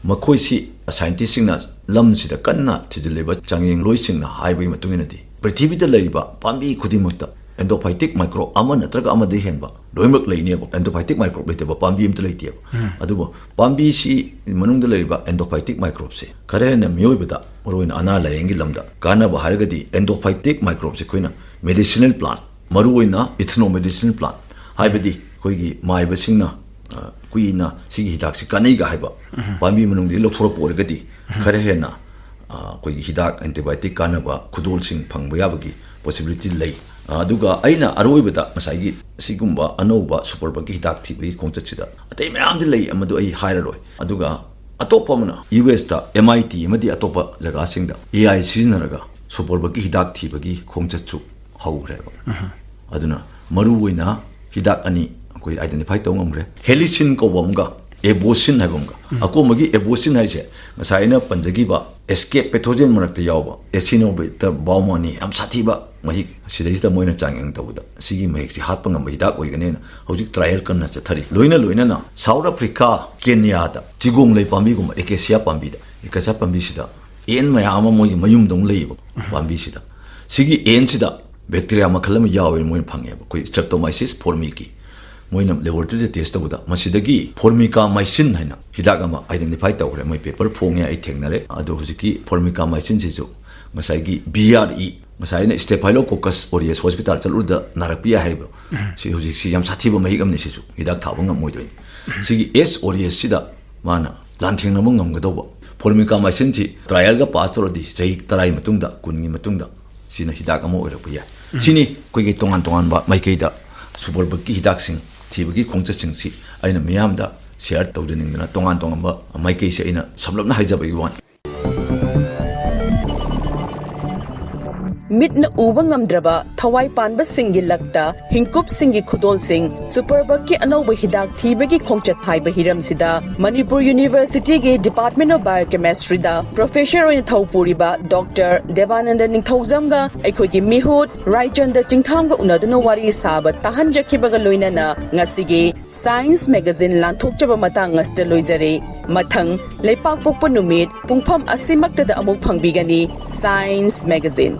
ꯃꯈꯣꯏꯁꯤ ꯁꯥꯏꯟꯇꯤꯁꯁꯤꯡꯅ ꯂꯝꯁꯤꯗ ꯀꯟꯅ ꯊꯤꯖꯤꯜꯂꯤꯕ ꯆꯥꯡꯌꯦꯡꯂꯣꯏꯁꯤꯡꯅ ꯍꯥꯏꯕꯒꯤ ꯃꯇꯨꯡ ꯏꯟꯅꯗꯤ, ꯄ꯭ꯔꯤꯊꯤꯕꯤꯗ ꯂꯩꯔꯤꯕ ꯄꯥꯝꯕꯤ ꯈꯨꯗꯤꯡꯃꯛꯇ ꯑꯦꯟꯗꯣꯐꯥꯏꯇꯤꯛ ꯃꯥꯏꯀ꯭ꯔꯣꯕ ꯑꯃ ꯅꯠꯇ꯭ꯔꯒ ꯑꯃꯗꯒꯤ ꯍꯦꯟꯕ ꯂꯣꯏꯅꯃꯛ ꯂꯩꯅꯦꯕ꯫ ꯑꯦꯟꯗꯣꯐꯥꯏꯇꯤꯛ ꯃꯥꯏꯀ꯭ꯔꯣꯕ ꯂꯩꯇꯕ ꯄꯥꯝꯕꯤ ꯑꯃꯇ ꯂꯩꯇꯦꯕ꯫ ꯑꯗꯨꯕꯨ ꯄꯥꯝꯕꯤꯁꯤ ꯃꯅꯨꯡꯗ ꯂꯩꯔꯤꯕ ꯑꯦꯟꯗꯣꯐꯥꯏꯇꯤꯛ ꯃꯥꯏꯀ꯭ꯔꯣꯕꯁꯦ ꯈꯔ ꯍꯦꯟꯅ ꯃꯤꯑꯣꯏꯕꯗ, ꯃꯔꯨꯑꯣꯏꯅ ꯑꯅꯥ ꯂꯥꯏꯌꯦꯡꯒꯤ ꯂꯝꯗ ꯀꯥꯟꯅꯕ ꯍꯥꯏꯔꯒꯗꯤ, ꯑꯦꯟꯗꯣꯐꯥꯏꯇꯤꯛ ꯃꯥꯏꯀ꯭ꯔꯣꯕꯁꯦ ꯑꯩꯈꯣꯏꯅ ꯃꯦꯗꯤꯁꯤꯅꯦꯜ ꯄ꯭ꯂꯥꯟ, ꯃꯔꯨꯑꯣꯏꯅ ꯏꯊꯅꯣ ꯃꯦꯗꯤꯁꯤꯅꯦꯜ ꯄ꯭ꯂꯥꯟ, ꯍꯥꯏꯕꯗꯤ ꯑꯩꯈꯣꯏꯒꯤ ꯃꯥꯏꯕꯁꯤꯡꯅ, ꯑ, ꯀꯨꯏꯅ ꯁꯤꯒꯤ ꯍꯤꯗꯥꯛꯁꯤ ꯀꯥꯟꯅꯩꯒ ꯍꯥꯏꯕ ꯄꯥꯝꯕꯤ ꯃꯅꯨꯡꯗꯒꯤ ꯂꯧꯊꯣꯔꯛꯄ ꯑꯣꯏꯔꯒꯗꯤ, ꯈꯔ ꯍꯦꯟꯅ, ꯑ, ꯑꯩꯈꯣꯏꯒꯤ ꯍꯤꯗꯥꯛ, ꯑꯦꯟꯇꯤꯕꯥꯏꯑꯣꯇꯤꯛ ꯀꯥꯟꯅꯕ ꯈꯨꯗꯣꯜꯁꯤꯡ ꯐꯪꯕ ꯌꯥꯕꯒꯤ ꯄꯣꯁꯤꯕꯤꯂꯤꯇꯤ ꯂꯩ꯫ ꯑ, ꯑꯗꯨꯒ ꯑꯩꯅ ꯑꯔꯣꯏꯕꯗ ꯉꯁꯥꯏꯒꯤ ꯁꯤꯒꯨꯝꯕ ꯑꯅꯧꯕ ꯁꯨꯄꯔꯕꯒꯤ ꯍꯤꯗꯥꯛ ꯊꯤꯕꯒꯤ ꯈꯣꯡꯆꯠꯁꯤꯗ, ꯑꯇꯩ ꯃꯌꯥꯝꯗꯤ ꯂꯩ, ꯃꯗꯨ ꯑꯩ ꯍꯥꯏꯔꯔꯣꯏ꯫ ꯑꯗꯨꯒ ꯑꯇꯣꯞꯄ ꯑꯃꯅ, ꯌꯨ ꯑꯦꯁꯇ ꯑꯦꯝ ꯑꯥꯏ ꯇꯤ ꯑꯃꯗꯤ ꯑꯇꯣꯞꯄ ꯖꯒꯥꯁꯤꯡꯗ ꯑꯦ ꯑꯥꯏ ꯁꯤꯖꯤꯟꯅꯔꯒ ꯁꯨꯄꯔꯕꯒꯤ ꯍꯤꯗꯥꯛ ꯊꯤꯕꯒꯤ ꯈꯣꯡꯆꯠꯁꯨ ꯍꯧꯈ꯭ꯔꯦꯕ꯫ ꯑꯗꯨꯅ ꯃꯔꯨꯑꯣꯏꯅ ꯍꯤꯗꯥꯛ ꯑꯅꯤ ꯑꯩꯈꯣꯏ ꯑꯥꯏꯗꯦꯟꯇꯤꯐꯥꯏ ꯇꯧꯕ ꯉꯝꯈ꯭ꯔꯦ: ꯍꯦꯂꯤꯁꯤꯟ ꯀꯧꯕ ꯑꯃꯒ ꯑꯦꯕꯣꯁꯤꯟ ꯍꯥꯏꯕ ꯑꯃꯒ꯫ ꯑꯀꯣꯟꯕꯒꯤ ꯑꯦꯕꯣꯁꯤꯟ ꯍꯥꯏꯁꯦ ꯉꯁꯥꯏ ꯑꯩꯅ ꯄꯟꯖꯈꯤꯕ ꯑꯦꯁꯀꯦꯞ ꯄꯦꯊꯣꯖꯦꯟ ꯃꯔꯛꯇ ꯌꯥꯎꯕ ꯑꯦꯁꯤꯅꯣꯕꯦꯛꯇꯔ ꯕꯥꯎꯃꯅꯤ, ꯌꯥꯝ ꯁꯥꯊꯤꯕ ꯃꯍꯤꯛ, ꯁꯤꯗꯩꯁꯤꯗ ꯃꯣꯏꯅ ꯆꯥꯡꯌꯦꯡ ꯇꯧꯕꯗ ꯁꯤꯒꯤ ꯃꯍꯤꯛꯁꯤ ꯍꯥꯠꯄ ꯉꯝꯕ ꯍꯤꯗꯥꯛ ꯑꯣꯏꯒꯅꯦꯅ ꯍꯧꯖꯤꯛ ꯇ꯭ꯔꯥꯏꯌꯦꯜ ꯀꯟꯅ ꯆꯠꯊꯔꯤ꯫ ꯂꯣꯏꯅ ꯂꯣꯏꯅꯅ ꯁꯥꯎꯠ ꯑꯐ꯭ꯔꯤꯀꯥ, ꯀꯦꯅꯤꯌꯥꯗ ꯆꯤꯒꯣꯡ ꯂꯩ ꯄꯥꯝꯕꯤꯒꯨꯝꯕ, ꯑꯦꯀꯦꯁꯤꯌꯥ ꯄꯥꯝꯕꯤꯗ, ꯑꯦꯀꯦꯁꯤꯌꯥ ꯄꯥꯝꯕꯤꯁꯤꯗ ꯑꯦꯟ ꯃꯌꯥꯝ ꯑꯃ ꯃꯣꯏꯒꯤ ꯃꯌꯨꯝꯗꯧꯅ ꯂꯩꯌꯦꯕ ꯄꯥꯝꯕꯤꯁꯤꯗ꯫ ꯁꯤꯒꯤ ꯑꯦꯟꯁꯤꯗ ꯕꯦꯛꯇꯤꯔꯤꯌꯥ ꯃꯈꯜ ꯑꯃ ꯌꯥꯎꯋꯦ ꯃꯣꯏꯅ ꯐꯪꯉꯦꯕ, ꯑꯩꯈꯣꯏ ꯁ꯭ꯇ꯭ꯔꯦꯞꯇꯣꯃꯥꯏꯁꯤꯁ ꯐꯣꯔꯃꯤꯀꯤ꯫ ꯃꯣꯏꯅ ꯂꯦꯕꯣꯔꯦꯇꯔꯤꯗ ꯇꯦꯁ ꯇꯧꯕꯗ ꯃꯁꯤꯗꯒꯤ ꯐꯣꯔꯃꯤꯀꯥꯃꯥꯏꯁꯤꯟ ꯍꯥꯏꯅ ꯍꯤꯗꯥꯛ ꯑꯃ ꯑꯥꯏꯗꯦꯟꯇꯤꯐꯥꯏ ꯇꯧꯈ꯭ꯔꯦ, ꯃꯣꯏ ꯄꯦꯄꯔ ꯐꯣꯡꯉꯦ, ꯑꯩ ꯊꯦꯡꯅꯔꯦ꯫ ꯑꯗꯣ ꯍꯧꯖꯤꯛꯀꯤ ꯐꯣꯔꯃꯤꯀꯥꯃꯥꯏꯁꯤꯟꯁꯤꯁꯨ ꯉꯁꯥꯏꯒꯤ ꯕꯤ ꯑꯥꯔ ꯏ, ꯉꯁꯥꯏ ꯑꯩꯅ ꯁ꯭ꯇꯦꯐꯥꯏꯂꯣꯀꯣꯀꯁ ꯑꯣꯔꯤꯌꯁ ꯍꯣꯁꯄꯤꯇꯥꯜ ꯆꯠꯂꯨꯕꯗ ꯅꯥꯔꯛꯄ ꯌꯥꯏ ꯍꯥꯏꯔꯤꯕ, ꯁꯤ ꯍꯧꯖꯤꯛꯁꯤ ꯌꯥꯝ ꯁꯥꯊꯤꯕ ꯃꯍꯤꯛ ꯑꯃꯅꯤ, ꯁꯤꯁꯨ ꯍꯤꯗꯥꯛ ꯊꯥꯕ ꯉꯝꯃꯣꯏꯗꯣꯏꯅꯤ꯫ ꯁꯤꯒꯤ ꯑꯦꯁ ꯑꯣꯔꯤꯌꯁꯁꯤꯗ ꯃꯥꯅ ꯂꯥꯟꯊꯦꯡꯅꯕ ꯉꯝꯒꯗꯧꯕ, ꯐꯣꯔꯃꯤꯀꯥꯃꯥꯏꯁꯤꯟꯁꯤ ꯇ꯭ꯔꯥꯏꯌꯦꯜꯒ ꯄꯥꯁ ꯇꯧꯔꯗꯤ ꯆꯍꯤ ꯇꯔꯥꯒꯤ ꯃꯇꯨꯡꯗ, ꯀꯨꯟꯒꯤ ꯃꯇꯨꯡꯗ ꯁꯤꯅ ꯍꯤꯗꯥꯛ ꯑꯃ ꯑꯣꯏꯔꯛꯄ ꯌꯥꯏ꯫ ꯁꯤꯅꯤ ꯑꯩꯈꯣꯏꯒꯤ ꯇꯣꯉꯥꯟ ꯇꯣꯉꯥꯟꯕ ꯃꯥꯏꯀꯩꯗ ꯁꯨꯄꯔꯕꯒꯤ ꯍꯤꯗꯥꯛꯁꯤꯡ ꯊꯤꯕꯒꯤ ꯈꯣꯡꯆꯠꯁꯤꯡꯁꯤ ꯑꯩꯅ ꯃꯤꯌꯥꯝꯗ ꯁꯤꯌꯔ ꯇꯧꯖꯅꯤꯡꯗꯅ ꯇꯣꯉꯥꯟ ꯇꯣꯉꯥꯟꯕ ꯃꯥꯏꯀꯩꯁꯦ ꯑꯩꯅ ꯁꯝꯂꯞꯅ ꯍꯥꯏꯖꯕꯒꯤ ꯋꯥꯅꯤ꯫ ꯃꯤꯠꯅ ꯎꯕ ꯉꯝꯗ꯭ꯔꯕ ꯊꯋꯥꯏ ꯄꯥꯟꯕꯁꯤꯡꯒꯤ ꯂꯛꯇ ꯍꯤꯡꯀꯨꯞꯁꯤꯡꯒꯤ ꯈꯨꯗꯣꯜꯁꯤꯡ, ꯁꯨꯄꯔꯕꯛꯀꯤ ꯑꯅꯧꯕ ꯍꯤꯗꯥꯛ ꯊꯤꯕꯒꯤ ꯈꯣꯡꯆꯠ ꯍꯥꯏꯕ ꯍꯤꯔꯝꯁꯤꯗ ꯃꯅꯤꯄꯨꯔ ꯌꯨꯅꯤꯚꯔꯁꯤꯇꯤꯒꯤ Department of Biochemistryꯗ professor ꯑꯣꯏꯅ ꯊꯧ ꯄꯨꯔꯤꯕ ꯗꯣꯛꯇꯔ ꯗꯦꯕꯥꯅꯟꯗ ꯅꯤꯡꯊꯧꯖꯝꯒ ꯑꯩꯈꯣꯏꯒꯤ ꯃꯤꯍꯨꯠ ꯔꯥꯏꯆꯟꯗ ꯆꯤꯡꯊꯥꯝꯒ ꯎꯅꯗꯨꯅ ꯋꯥꯔꯤ ꯁꯥꯕ ꯇꯥꯍꯟꯖꯈꯤꯕꯒ ꯂꯣꯏꯅꯅ ꯉꯁꯤꯒꯤ Science Magazine ꯂꯥꯟꯊꯣꯛꯆꯕ ꯃꯇꯥꯡ ꯑꯁꯤꯗ ꯂꯣꯏꯖꯔꯦ꯫ ꯃꯊꯪ ꯂꯩꯄꯥꯛꯄꯣꯛꯄ ꯅꯨꯃꯤꯠ ꯄꯨꯡꯐꯝ ꯑꯁꯤꯃꯛꯇꯗ ꯑꯃꯨꯛ ꯐꯪꯕꯤꯒꯅꯤ Science Magazine꯫